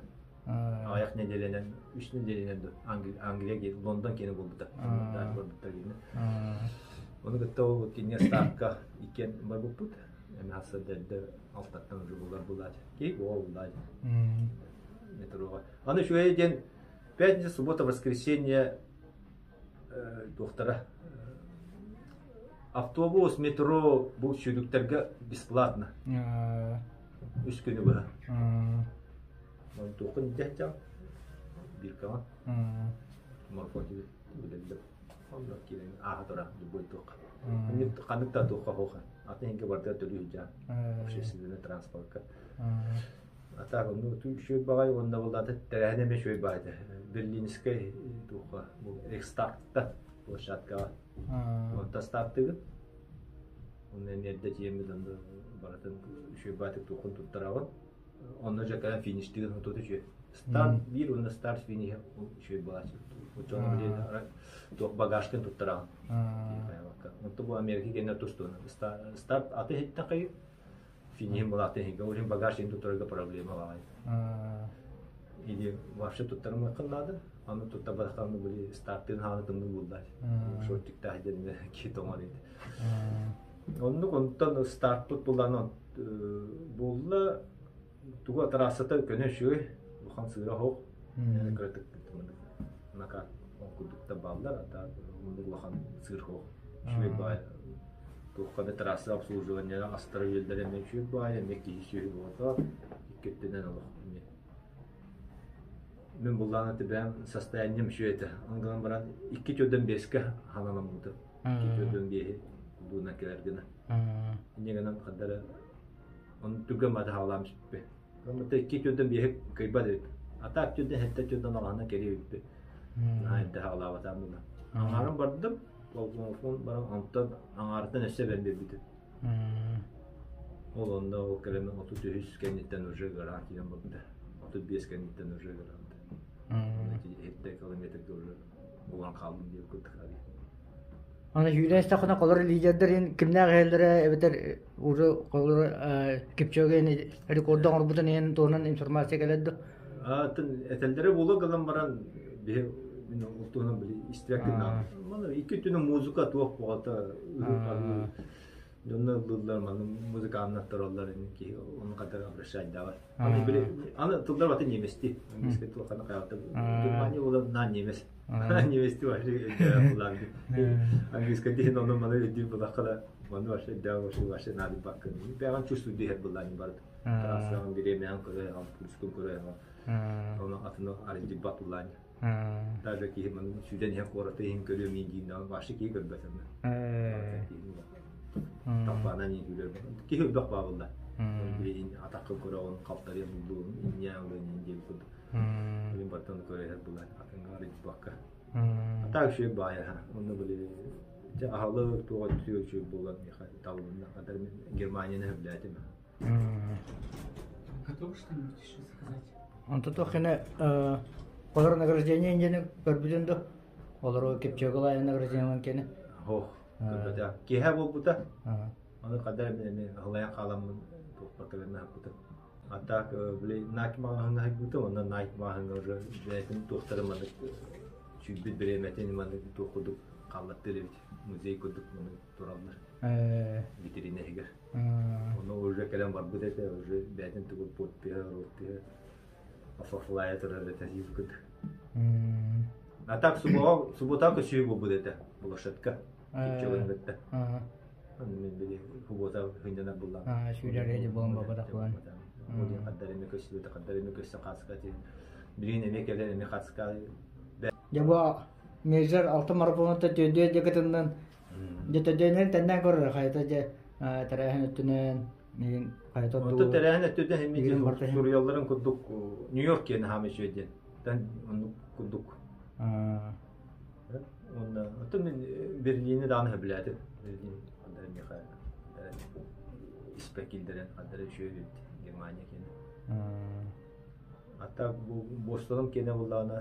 Speaker 2: Аҕыйах нэдиэлэнэн, үс нэдиэлэнэн да Англия, Лондон киэнэ буолбута. Даже барбыттар киинэ. Ону кытта ол кинигэ ставка иккиэн барбыппыт. Эми хасса дэрдэ алтаттан уже булар булаат. Ки ол булаат. Метроға. Аны үчүгэй диэн пятница, суббота, воскресенье туохтара автобус, метро бу сүүрүктэргэ бесплатно. Үс күнү быһа. Туоххун дьэ биркаҕа морфотиби билэллэр. Онно киирэн ааһа тура любой туохха. Ханнык да туохха хоха. Атын иһингэ барда төлүү сылдьаан. Общественный транспортка. А так, ну, үчүгэй баҕайы уонна буллаата тэрээһин эмиэ үчүгэй баҕайы этэ. Берлинскэй туохха бу рекстартта площадкаҕа. Онто стартыгын. Онно эмиэ эрдэ тиийэммит онно барытын үчүгэй баҕайытык туоххун туттараҕын. Онно дьэ кэлэн фиништигин отут үчүгэй. Старт биир уонна старт финиһэ үчүгэй буолааччы. Оччоҕуна билигин туох багажкын туттараҕын. Онто бу Америка кэннэ тустуна. Старт аты иһиттэххэ финиһин булаатын иһингэ ол иһин багаж иһин туттарарга проблема баҕай. Или вообще туттарымыаххын наада. Аны туттарбатахтарына били стартыын хааны тымныы буллар. Шортиктаах диэн киһи тоҥор ити. Оннук онтон стартпыт булан буолла тугу трассата көнө үчүгэй улахан сыыра оһох кыратык накат ол курдуктар бааллар ата оннук улахан сыыр хоох үчүгэй баай туохха да трасса обслуживание астара үөллэрэ эмиэ үчүгэй баай эмиэ киһи сүөһү буолата икки өттүнэн олох эмиэ мин буллаан бэйэм состоянием үчүгэй этэ ол гынан баран икки төрдөн биэскэ ханаламмытым икки төрдөн биэһи буунан кэлэр гына инньэ гынан хардары Оны түргэн бата хаалаам испиппи. Онно икки түрдэн биэһи кыйбат эбит. Ата түрдэн хэтте түрдэн алаһына кэлиэ эбиппи. Наһаа эрдэ хаалаабатаам була. Аҥаарын бардым, полкомофон баран онтон аҥаарыттан өссө эбэн биэрбитим. Ол онно ол кэлэмин 33 кэнниттэн уже ыараан киирэн барбыта. 35 кэнниттэн уже ыараабыта. Ити километрга уже булан хаалдым диэбит курдук
Speaker 1: Аны сүүрэн истэххинэ холор лидердэр иһин кимнээх иһэллэрэ эбэтэр уже холор Кипчоге рекорду оҥорбутун иһин туһунан информация кэлэр дуо?
Speaker 2: Атын этэллэрэ буолуо гынан баран биһи мин ол туһунан били истибэккин. Маны икки өттүнэн музыка туох буолта. Дьонно ыллыыллар, маны музыканнар тураллар, киһи ону кадары обращайдаабат. Аны били аны тыллар баты немести. Английский тыл хана каята. Германия була на немец. Немести вообще өйдөөх Английский диһин ону маны өйдүүр булахха да маны вообще өйдөөх вообще вообще надо баккын. Бэҕэн чувствую диһэр буллаани барыт. Трассаҕын бириэмэҕин көрөйөҕүн, пульскун көрөйөҕүн. Оны атыны арыйдыбат буллаани. Даже киһи маны сүүдэн иһэн куораты иһин көрүөм иин диин вообще киһи көрбөт онно. Таппаанан иин күлэр. Киһи өлбөх баабылла. Билин атаххын көрөҕүн, халтарыан буллуун, инньээн ылыан иин диэбит курдук. Билин бартан көрөһөр булан атыҥҥа арыйдыбакка. А так үчүгэй баайа онно били дьэ аһылык туох өттүгэр үчүгэй буолан миэхэ табылынна. Хатар мин Германияны сөбүлээтим.
Speaker 3: Готовы что-нибудь еще заказать?
Speaker 1: Онто туох кene олор награждение диэни көрбүтүн да олору Кипчоголаев награждениеларын кene
Speaker 2: Ох, көрбөтө. Киэһэ буолбута. Аны хаддар эми аһылайан хааламмын туохпар кэлэн аһаппытым. А так били Nike маҕаһыҥҥа хайбытым, онно Nike маҕаһыҥҥа уже бэйэтин туохтары маннык сүүйбүт бириэмэтин маннык туох курдук хааллаттыыр эбит. Музей курдук маннык тураллар витрина иһигэр. Ону уже кэлэн барбыт этэ, уже бэйэтин тугу подпиһа, ротпиһа, афафлая турар этэ курдук. А так суббота көсүү буолбут этэ, площадка. Кипчалын кытта. Мен били суббота хынньанар буллам.
Speaker 1: Сүүлэр эди буолан бабатах буолан.
Speaker 2: Ол хаддар эме көссүбүтэ, хаддар эме көссө хаска билин эме кэлэн эме хаска.
Speaker 1: Дьэ бу Мейзер алта марафонута төдүө дьэ дьэ төдүөнэн тэннээн көрөр хайта дьэ тэрээһин өттүнэн мигин хайта
Speaker 2: дуу. Онто тэрээһин өттүнэн эмиэ суруйалларын курдук Нью-Йорк киэн хаама үчүгэй диэн. Тан оннук курдук. Онно оттон мин Берлини даҕаны сөбүлээтим. Берлин ханна эрэ миэхэ испэ киллэрэн ханна эрэ үчүгэй эбит Германия киэнэ. А так бу Бостоном киэнэ буоллаҕына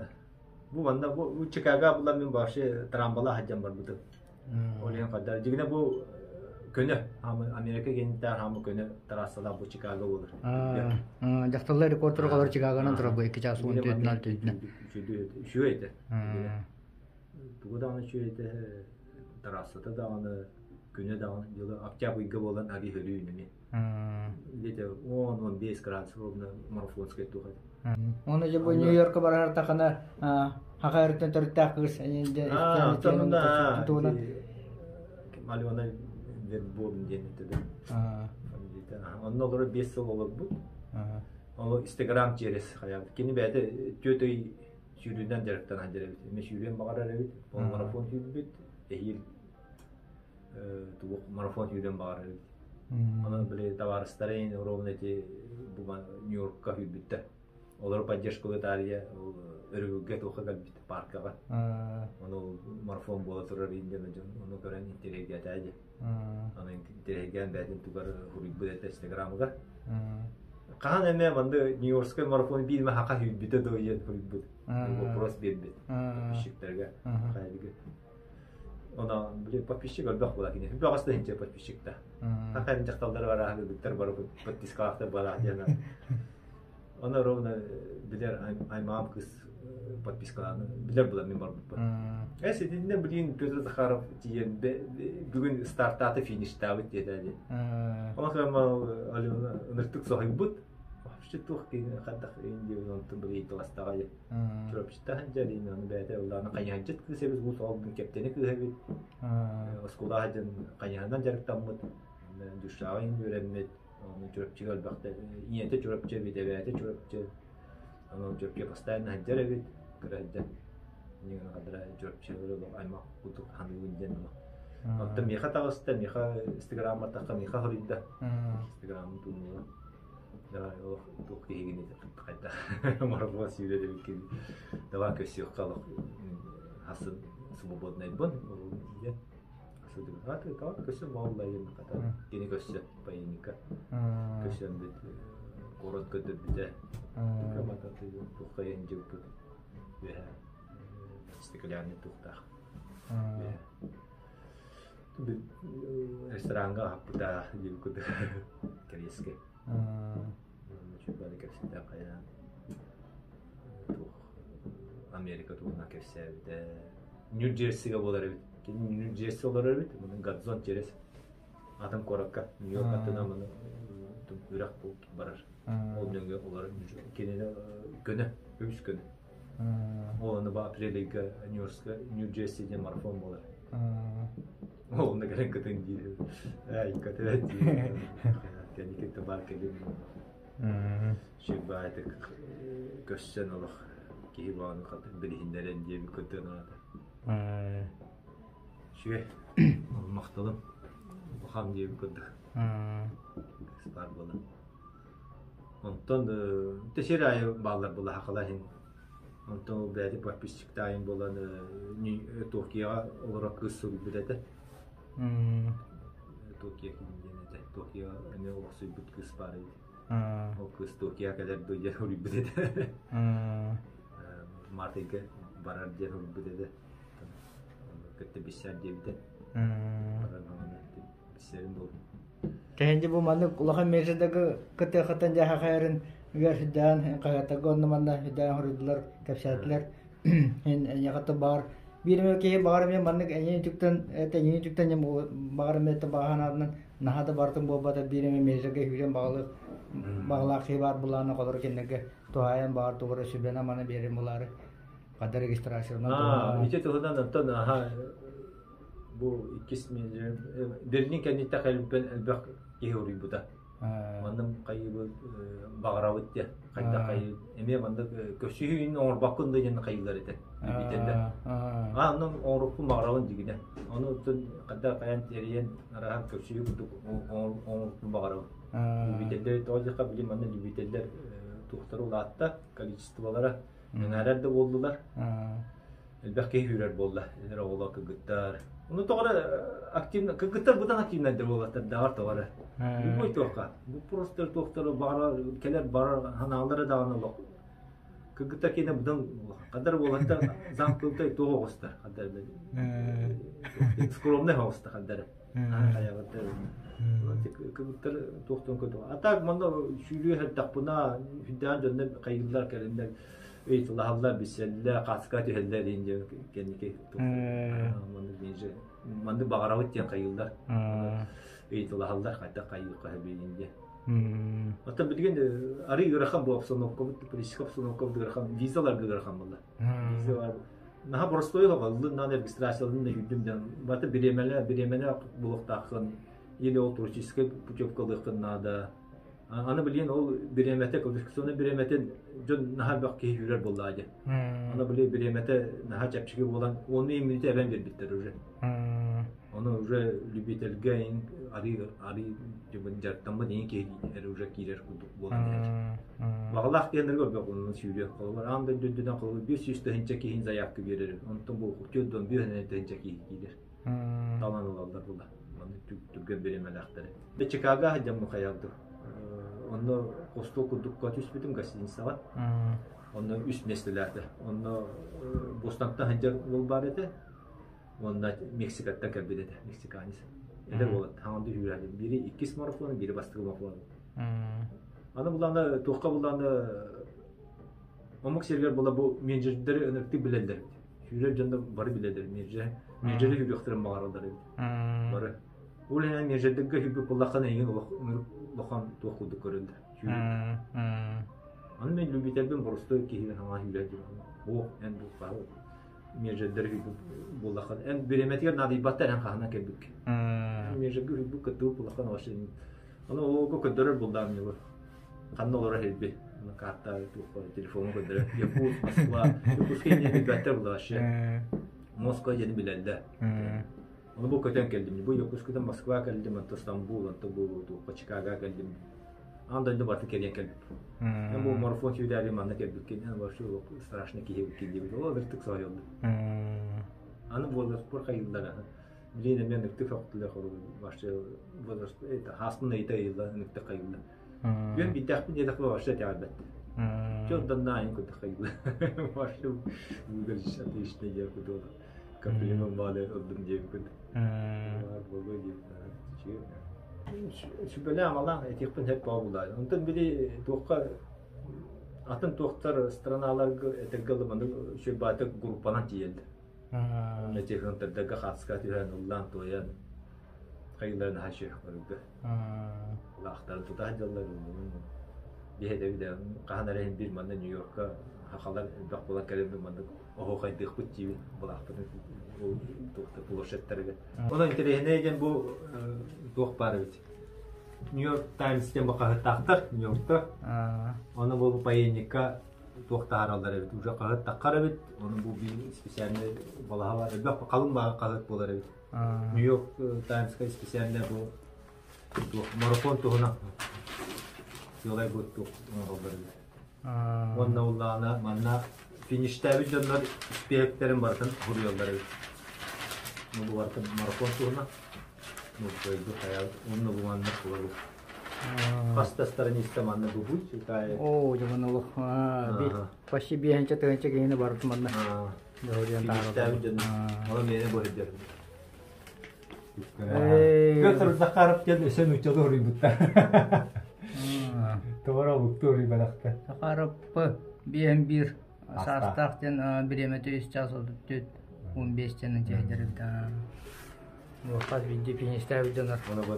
Speaker 2: бу манна бу Чикаго булан мин вообще трамбала сылдьан барбытым. Ол иһин хайдах дьигинэ бу көнө Америка киэниттээх хаамы көнө трассалаах бу Чикаго буолар.
Speaker 1: Дьахталлар рекордтар олор Чикагонан турар бу 2 час 14 0
Speaker 2: Үчүгэй этэ. Тугу даҕаны үчүгэй этэ, трассата даҕаны, күнэ даҕаны дьылы октябрь ыйга буолан аби хөрүү неми. Где-то 10-15 градус ровно марафонскай туох этэ.
Speaker 1: Оны же бу Нью-Йорка барар тахана хаха өрүттэн төрүттээх кыыс тугунан
Speaker 2: Алена Верборн диэн этэ да. Онно олорор 5 сыл олорбут. Ол Инстаграм через хайаабыт. Кини бэйэтэ түөрт ый сүүрүүнэн дьарыктанан дьэр эбит. Эмиэ сүүрүөн баҕарар эбит. Ол марафон сүүрбүт. Эһиил тугу марафон сүүрүөн баҕарар эбит. Онон били табаарыстарын ровно эти бу Нью-Йоркка сүүрбүттэр. Олору поддержкалыы таарыйа ол өрөбүлгэ туохха кэлбит паркаҕа. Ону марафон буола турар индиана дьон ону көрөн интэриэһиргээтээ дии. Аны интэриэһиргээн бэйэтин тугар суруйбут этэ Инстаграмыгар. Хаһан эмэ манны Нью-Йоркскай марафон биир эмэ хаха сүүрбүтэ дуо диэн суруйбут. Вопрос биэрбит подписчиктарга. Хайдыгы. Она, блин, подписчик элбэх була кини. Бөҕөс да инче подписчикта. Хахайын дьахталлар бараһы ыгыттар бары подпискалаахтар бараах диэн. Она ровно билэр аймаҕым кыыс подпискалааны билэр була мин барбыппын. Эс итиннэ блин Петр Захаров тиийэн бүгүн стартааты фиништаабыт диэтэ дии. Онон Алена ыныртык соһуйбут. Вообще туох киһи хайдах диэбин онтун били ыйыталастаҕа дии. Чурапчыта сылдьар иин аны бэйэтэ ыллаана хайыһардьыт кыыс эбит бу соҕолбун кэптэни кыыһа эбит. Оскуолаҕа сылдьан хайыһарынан дьарыктаммыт. Дюшаҕа иин үөрэммит. Ону Чурапчыга элбэхтэ ийэтэ Чурапчы эбит, эбээтэ Чурапчы. Ону Чурапчыга постоянно сылдьар эбит, кыра сылдьан. Инньэ хадара Чурапчылары аймах курдук ханыыбын диэн ону. Оттон миэхэ таҕыста, миэхэ инстаграммар тахха миэхэ хоруйда. Инстаграмын тууннулар. Давай, олох туох киһигин хайдах марафон сүүрэр эбиккин. Давай көрсүөххэ олох хасын свободнайбын диэн. Көсө мооллайын хата кини көссө поединка көсөн бит куорат көтөрбүтэ туоххайын дьылпыт үөһэ стеклянный туохтаах рестораҥҥа аһаппыта диир курдук корейскай чүрбаны кэпсэтэ хайаан туох Америка туһунан кэпсээбитэ Нью-Джерсига буолар эбит. Кини Нью-Джерси олорор эбит, мунун Гадзон через. Атын куоракка Нью-Йорк аттынан маны үрэх барар. Ол нөҥүө олор кинини көнө, үс көнө. Ол аны ба апрель ыйга Нью-Йоркска Нью-Джерси диэн марафон буолар. Ол онно кэлэн кытын диир. Эй, көтөт диир. Кэнники бар кэлим. Сүрбаайтык көссөн олох киһи баҕаны билиһиннэрэн диэби көтөн аата. Үчүгэй. Махталым. Улахан диэби курдук. Баар буолан. Онтон сир аайы бааллар була хахала иһин. Онтон ол бэйэтэ подписчиктаайын буолан Токиоҕа олорор кыыс суруйбут этэ. Токио ким диэн этэ. Токио эмиэ олохсуйбут кыыс баар эбит. Ол кыыс Токио кэлэр дуо диэн суруйбут этэ. Мартыйга барар диэн суруйбут этэ. Кытта биссэр диэбитэ. Баран биссэрин буолун.
Speaker 1: Тэһинди бу маннык улахан миэсэдэгы кытыахытан дьаһахайарын үөр хүдээн хаһыаттарга онно манна хүдээн хоруйдулар кэпсээтилэр. Эн эйиэхэ баар биир эмэ киһи баҕар эмиэ маннык эйиэни түктэн эйиэни түктэн баҕар эмиэ баҕа санаатынан наһаа да барытын буолбата биир эмэ миэсэгэ сүүрэн баҕалыах баҕалаах киһи баар булаана холоро кинилэргэ туһаайан баҕар тугу эрэ сүбэни-аманы биэрэн булаары хата регистрациянан
Speaker 2: Аа, ити туһунан оттон аха бу иккис Берлин кэнниттэн кэлбиппин элбэх киһи уруйбута. Манна хайыыбыт баҕарабыт диэн хайдах хайыы эмиэ маннык көрсүһүүнү оҥорбоккун да диэн хайыылар этэ любителлэр. Аа онно оҥорукпун баҕарабын дигинэ. Ону оттон хайдах хайан тэрийэн араһан көрсүһүү курдук оҥорукпун баҕарабын. Любителлэр тоҕо диэххэ били манна любителлэр туохтара улаатта количестволара Эҥээрэр да буоллулар. Элбэх киһи үүрэр буолла. Эдэр оҕолор, кыргыттар. Ону тоҕо эрэ активно, кыргыттар быдан активнайдар буоллаттар даҕар тоҕо эрэ. Любой туохха. Бу просто туохтары баҕарар, кэлэр барар ханааллара даҕаны олох. Кыргыттар киэнэ быдан хадар буолаттар замкнутай туох оҕустар хадар скромный оҕустар хадар. Хайаҕыттар кыргыттар туохтан көтө. А так манна сүүрүү сырдахпына үрдээн дьоннор хайыыллар кэлиннэр ыйытылаһаллар билсэллэр хаска түһэллэр диэн дьэ кэнники маннык миэже маннык баҕарабыт диэн хайыыллар ыйытылаһаллар хайдах хайыахха сөбүйүн диэн. Оттон билигин арый ыарахан бу обстановкабыт политическай обстановкабыт ыарахан визаларга ыарахан буолла. Визалар наһаа боростуой оҕоллун наан регистрацияларын да үүрдүм диэн бата бириэмэлэ бириэмэлэ булуохтааххын или ол туристическай путевкалыаххын наада аны билигин ол бириэмэтэ квалификационнай бириэмэтин дьон наһаа элбэх киһи үүрэр буоллаа дии аны били бириэмэтэ наһаа чэпчэки буолан уонну мүнүүтэ эбэн биэрбиттэр уже Ону уже любительгэ арыы арыы дьарыктаммыт иҥин киһи эрэ уже киирэр курдук буолан иһэр. Баҕалаах диэннэргэ элбэх онон сүүрүөх. Холобур, аан дойду үрдүнэн холобур 500 тыһыынча киһини заявка биэрэр. Онтон бу 415 тыһыынча киһи киирэр. Талан ылаллар була. Маны түргэн бириэмэлээхтэри. Чикаго сылдьаммын хайалдым. Онно хостуо курдукка түспүтүм гостиницаҕа. Онно үс миэстэлээтэ. Онно Бостонтан сылдьар уол баар этэ. Уонна Мексикаттан кэлбит этэ, мексиканец. Эдэр уолат, хаҥанды үүрээдим. Бири иккис марафону, бири бастакы марафону. Аны булааны, туохха булааны омук сиригэр була бу менеджердэри ынырыктык билэллэр эбит. Сүүрэр дьонно бары билэллэр менеджер. Менеджери сүүрүөхтэрин баҕараллар эбит. Бары. Ол иһин менеджердэргэ сүүрбүт буоллаххына эйигин улахан туох курдук көрөллөр. Сүүрүк. Аны мен любительбин боростуой киһибин хаҥа сүүрэр диэн. О, эн бу межердер буоллахан эн бириэмэтигэр наадыйбаттар эн хаһынан кэлбиккин межергэ үрбүт кыттыбыт буоллахан вообще ону олорго көрдөрөр булдаам ньугу ханна олорор хэлби карта телефону көрдөрөр Якутск Москва Якутскай диэн билбэттэр була вообще Москва диэни билэллэр ону бу көтөн кэлдим бу Якутскайтан Москва кэлдим онто Стамбул онто бу Чикаго кэлдим Аан дойду барыта кэлиэн кэлбит. Эн бу марафон сүүрээри манна кэлбиккин, эн вообще страшно киһи эбиккин диэбит. Ол ыртык соһуйаллар. Аны возраст хайыыллар. Билин эмиэ ныктык сохтулар вообще возраст это хааспын ыйыта ыйылла ныктык хайыылла. Күөн биирдээхпин диэтэхпэ вообще итэҕэйбэт. Чё данная курдук хайыылла. Вообще выглядишь отлично я кудула. Комплимент баалы ылдым диэбиккин. Болуо диэбит. Сүбэлээн-амалаан этиэхпин сөп буолла. Онтон били туохха атын туохтар страналарга этэргэ дылы маннык сүрбаатык группанан тиийэллэр. Этихынтардарга хаатыска түһэн ыллаан туойан. Хайыларын хашы барыга. Лаахтары тута сылдьаллар. Биһэдэбит хаһан эрэ бир манна Нью-Йоркка хахалар элбэх буолан кэлэн маннык оһуохайдыахпыт диибин былаахпытын туохта площадьтарыгар. Онон интэриэһинэй диэн бу туох баар эбит. Нью-Йорк Таймс диэн бу хаһыаттаахтар Нью-Йоркта. Ону бу паенникка туох таһаараллар эбит уже хаһыат таххар эбит ону бу биир специальный балаһа бар элбэх халыҥ баҕа хаһыат буолар эбит Нью-Йорк Таймска специальный бу туох марафон туһунан сыалай бу туох оҥороллор эбит уонна уллаана манна фиништээбит дьоннор испиэһэктэрин барытын суруйаллар эбит бу барытын марафон туһунан ну дойду хайаабыт уонна бу манна кулабыт Хас да страница манна бубут читает.
Speaker 1: Оо, дьэ манна олох почти биэһинчэ тыһыынча киһини барыт манна.
Speaker 2: Фиништээбит дьон. Ону миэнэ бу сылдьар. Петр Захаров диэн өссө нууччалыы уруйбуттар. Товара олукту уруйбатахтар.
Speaker 1: Захаров биэһин биир саастаах диэн бириэмэтэ үс час отут он бес диэн дьэйдэр Хас биирдии финистээбит дьонор
Speaker 2: Ону бу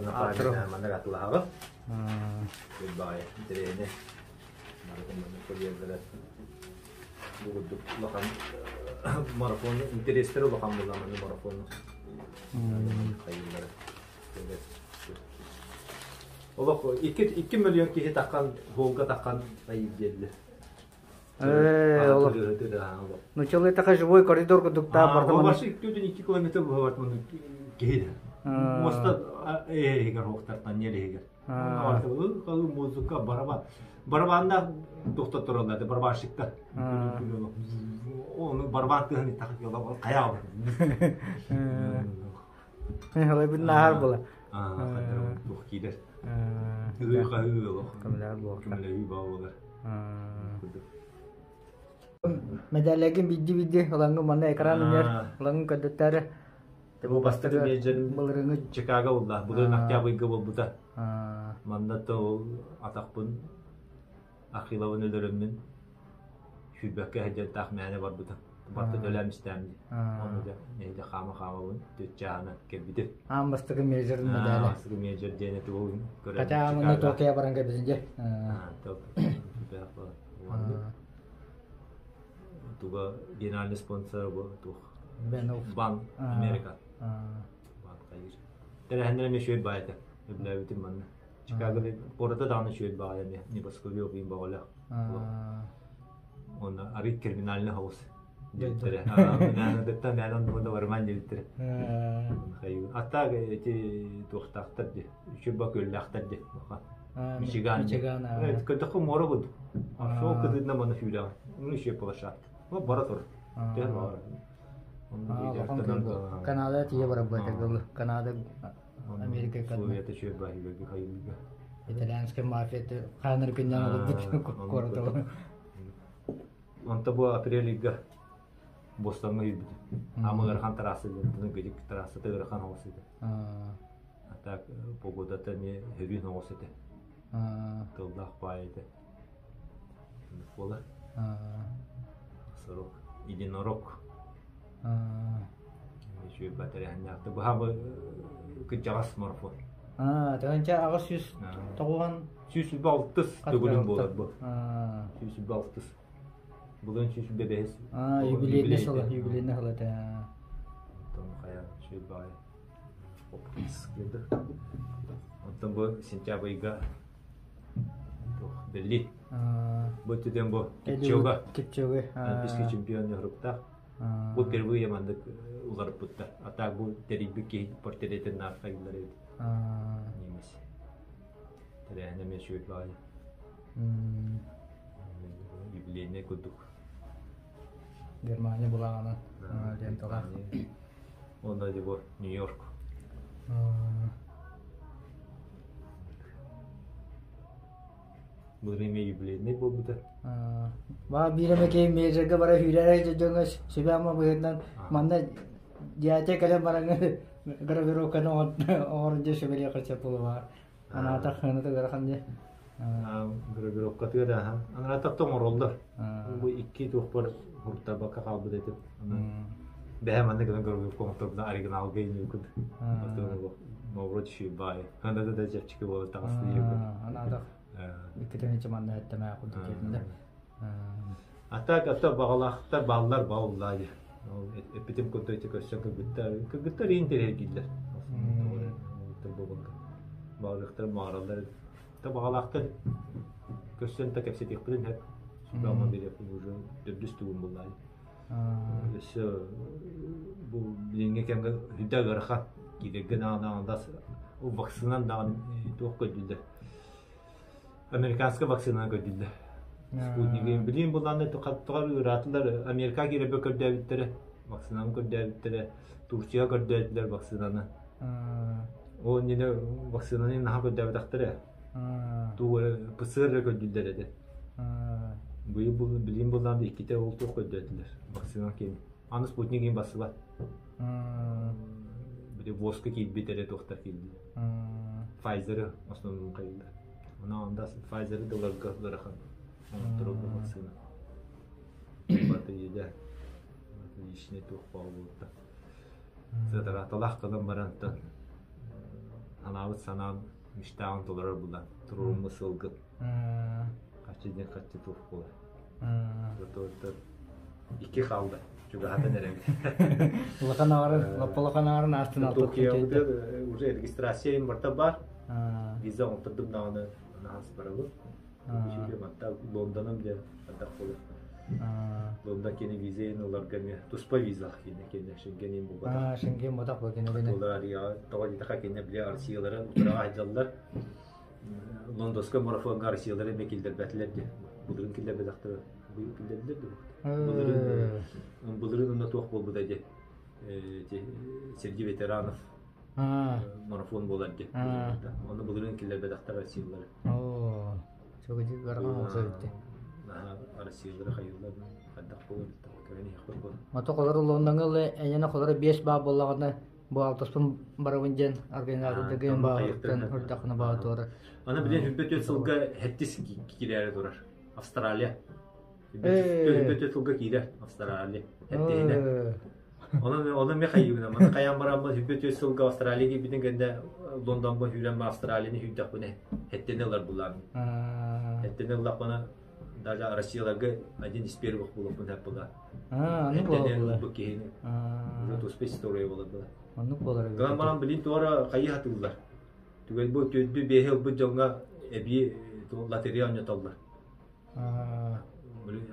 Speaker 2: маннык атылаһаҕын. Баҕайы интэриэһинэй. Барытын маннык көрүөллэрэ. Бу курдук улахан марафон интэриэстэрэ улахан буолла манны марафону. Хайыылары. Олох 2 миллион киһи таххан, Волга таххан айыы диэллэр.
Speaker 1: Ээ, Ну, человек такой живой коридор курдуктаах барда.
Speaker 2: Башы 2 километр быһабат муну киһи. Моста эһигер хоқтартан нелегер. Музыка барабан. Барабанда тохтоттороллар, барабанщиктар. Оны барабан тыһын тахып каяа.
Speaker 1: Халай нахар була.
Speaker 2: Тух киирэр. Ыы-хаһыы олох.
Speaker 1: Көмөлөһөр буолар.
Speaker 2: Көмөлөһүү баа буолар.
Speaker 1: Мэдээлэгин бидди-бидди ылаҥҥын манна экран үнэр ылаҥҥын көрдөттөөрү
Speaker 2: Бу бастакы менеджерим
Speaker 1: былырыҥҥы
Speaker 2: Чикаго булла. Былырын октябрьга буолбута. Манна то ол атахпын Ахиловын өлөрөммүн сүүрбэккэ сылдьан мээнэ барбытым. Барта төлөөн истэм дии. Ону да нэһилэ хаама-хаамабын түччаана кэлбитим.
Speaker 1: Аан бастакы менеджерин медале.
Speaker 2: Бастакы менеджер диэн этэ ол көрөн.
Speaker 1: Хотя маны Токио баран кэлбитин дьэ.
Speaker 2: Туга генеральный спонсор бу туох Бан Америка. Бан хайыр. Тэрээһиннэр эмиэ үчүгэй баай этэ. Өбүлээбитим манна. Чикаго куората даҕаны үчүгэй баҕайы эмиэ небоскреб ыйын бөҕөлөөх. Уонна арый криминальный хаус диэбиттэрэ. Мээнэ мээнэ оннугу да барыман диэбиттэрэ. А так эти туохтаахтар дии, үчүгэй көллөөхтөр дии. Мичиган.
Speaker 1: Мичиган.
Speaker 2: Көтөххө муора курдук. Шоу кытыытынан манна сүүрэҕин. Ну еще площадка. Ну бара тур. Түһэн баҕар.
Speaker 1: Канада тиийэ барабыта Канада Америка
Speaker 2: Условията үчүгэй баһыйга хайыыга.
Speaker 1: Итальянскай мафия хаанар күннэн олорбут куората.
Speaker 2: Онто бу апрель ыйга Бостонҥа киирбитим. Ама ыарахан трасса диэн гыдьык трассата ыарахан оҕус этэ. А так погодата эмиэ хөрүүн оҕус этэ. Тыллаах баай этэ. Буолар. Сорок. Единорог. Үчүгэй батарыһаннаахты. Быһа бу кырдьаҕас марафон.
Speaker 1: Тыһыынча аҕыс сүүс тоҕуон
Speaker 2: 106 төгүлүн буолар бу. 106. Былырын 105.
Speaker 1: Юбилейный сыла, юбилейный сыла этэ.
Speaker 2: Онтон хайа үчүгэй баҕайы. Онтон бу сентябрь ыйга Берлин. Бу түтэн бу Кипчога.
Speaker 1: Кипчога.
Speaker 2: Олимпийский чемпион ньоһуруктаах. Бу впервые маннык уларыппыттар. А так бу тэрийбит киһи портретин наар хайыллар эбит. Немец. Тэрээһинэ эмиэ үчүгэй баҕайы. Юбилейный курдук.
Speaker 1: Германия булаҕынан ленталаах.
Speaker 2: Онно бу Нью-Йорк. Былырыын эмиэ юбилейный буолбута.
Speaker 1: Баа биир эмэ киһи мейджергэ бара сүүрэрэ дьоҥҥо сүбэ-ама быһыытынан манна дьээдьэ кэлэн баран гравировканы оҥорон дьэ сүбэлиэххэ сөп буолуо Анаатах хыаната ыарахан дьэ.
Speaker 2: Гравировкатыгар аха. Анаатах да оҥороллор. Бу икки туохпар хуртарбакка хаалбыт этим. Бэһэ манна гынан гравировка оҥорторбуна оригиналга иниукут. Мовро түшүй баай. Анда да чэпчэки буола таҕыста диэбит.
Speaker 1: Анаадах иккитин ичиманна эттэмээ курдук диэтинде.
Speaker 2: А так ата баҕалаахтар бааллар бааллаа дии. Эппитим курдук ити көрсөн кыргыттар кыргыттар интэриэһиргииллэр. Баҕалыахтар маҕараллар. Та баҕалаахтар көрсөн та кэпсэтиэхпитин сөп. Сүбэ-ама биэриэхпин уже төрдүс тугум буллаа дии. Өссө бу билиҥҥи кэмҥэ үрдэ ыарахан. Киирэргэ даҕаны аҥардас вакцинан даҕаны туох көрдүүллэр. Американскай вакцинаны көрдүүллэр. Спутнигы билигин буллааны тоҕо ыараатылар. Америка киирэрбэ көрдөөбүттэрэ, вакцинаны көрдөөбүттэрэ, Турция көрдөөтүлэр вакцинаны. Ол иннинэ вакцинаны наһаа көрдөөбөтөхтөрө. Тугу эрэ ПЦР эрэ көрдүүллэр этэ. Быйыл билигин буллаан да иккитэ ол туох көрдөөтүлэр вакцина киин. Аны спутник иин бассыбат. Били воска киирбит эрэ туохтар киирдилэр. Pfizer основном хайыллар. Она анда Pfizer дыларга ыарахан. Оҥотторорго вакцина. Батыйда. Личный туох буолбута. Сатараталаах гынан барантан санаабыт санаам мечтаҕын толорор булан туруоруммут сылгын хаччы диэн хаччы туох буолар. Зато икки хаалла чугаһатан эрэбит.
Speaker 1: Улахан аҕарын, лаппа улахан аҕарын аастын
Speaker 2: Токиоҕа уже регистрация барта бар. Виза оҥоттордум даҕаны анаһас барабын. Манта Лондоном диэн ардах буолар. Лондон кини виза ыларга эмиэ туспа виза кини кини Шенген булбатах.
Speaker 1: Шенген ботах бу кини.
Speaker 2: Олар тоҕо диэтэхэ кини били Россиялары утараҕа сылдьаллар. Лондонскай марафоҥҥа Россиялары эмиэ киллэрбэтилэр диye. Былырыын киллэрбэтэхтэрэ. Быйыл киллэрдилэр дуо? Былырыын былырыын онно туох буолбута диye. Сергей Ветеранов марафон буолар диye. Онно былырыын киллэрбэтэхтэр Россиялары.
Speaker 1: Оо, чогу барҕа олсо
Speaker 2: Россиялары хайыллар хайдах буолар көрөн иһиэхпит буолар.
Speaker 1: Мото холор Лондоҥҥа ылла эйэнэ холоро биэс баа буоллаҕына бу алтыспын барабын диэн организатордыгын баҕарыттан ырдахына баа туора.
Speaker 2: Аны билин 24 сылга хэттис киирээри турар. Австралия. 24 сылга киирэр Австралия. Хэттиһинэ. Онон онон мен хайыыбына маны хайаан бараммын 24 сылга Австралия киирбитин кэннэ Лондонго сүүрэн Австралияны сүүрдэхпинэ хэттини ылар булааммын. Хэттини ыллахпына даже Россияларга один из первых буолуохпун сөп була. Хэттини ылбыт киһини уже туспа история буолар була.
Speaker 1: Оннук буолар.
Speaker 2: Гынан баран билин туора хайыы хатыыллар. Түгэл бу төрдү биэһи ылбыт дьоҥҥо эбии лотерея оонньотоллор.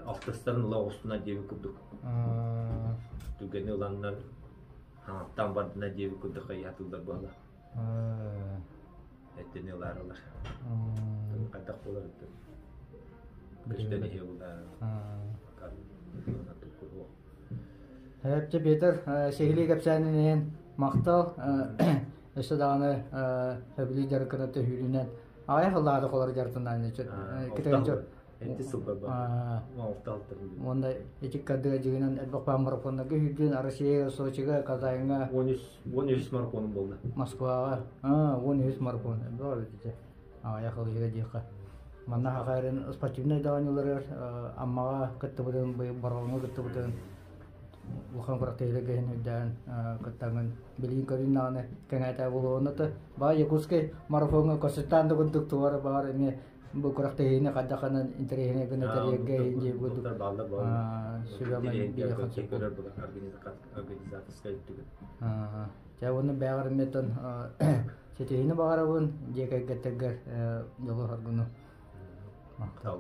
Speaker 2: Алтыстарын ыла оҕустуна диэбит курдук. Түгэни ыланнар хаҥаттан бардына диэбит курдук хайыһатыллар буола. Эттини ылаарылар. Хайдах буолар Көстөн иһиэ була.
Speaker 1: Эпче Петр сиһилии кэпсээнин иһин махтал. Өссө даҕаны сөбүлүү дьарыккына төһүүрүнэн аҕыйах ыллаады холор дьарытынан
Speaker 2: Энти сылбар
Speaker 1: Уонна ити кадыга дьигинэн элбэх марафоннарга сүүрдүн Россия Сочига, Казаньга
Speaker 2: 13 марафоном болды.
Speaker 1: Москваҕа 13 марафон элбэх аҕыйах ылыыга диэххэ. Манна хахайрын спортивнай даҕанньыларыгар Аммаҕа кыттыбытын, Бороҕоҥҥо кыттыбытын улахан күрэхтэһиилэргэ иһин үрдээн кыттаҥын билигин көрүн даҕаны кэҥээтэ буолуон ата баа Якутскай марафоҥҥа консультант да курдук тугар баҕар эмиэ бу күрэхтэһиини хайдаханан интэриэһинэй гына тэрийэргэ иһин дии курдук сүбэ биэриэххин сөп
Speaker 2: организаторскай өттүгэр
Speaker 1: Чэ уонна бэйэҕэр эмиэ ситиһиини баҕарабын дьиэ кэргэттэргэр дьолу-соргуну.
Speaker 2: Махтал.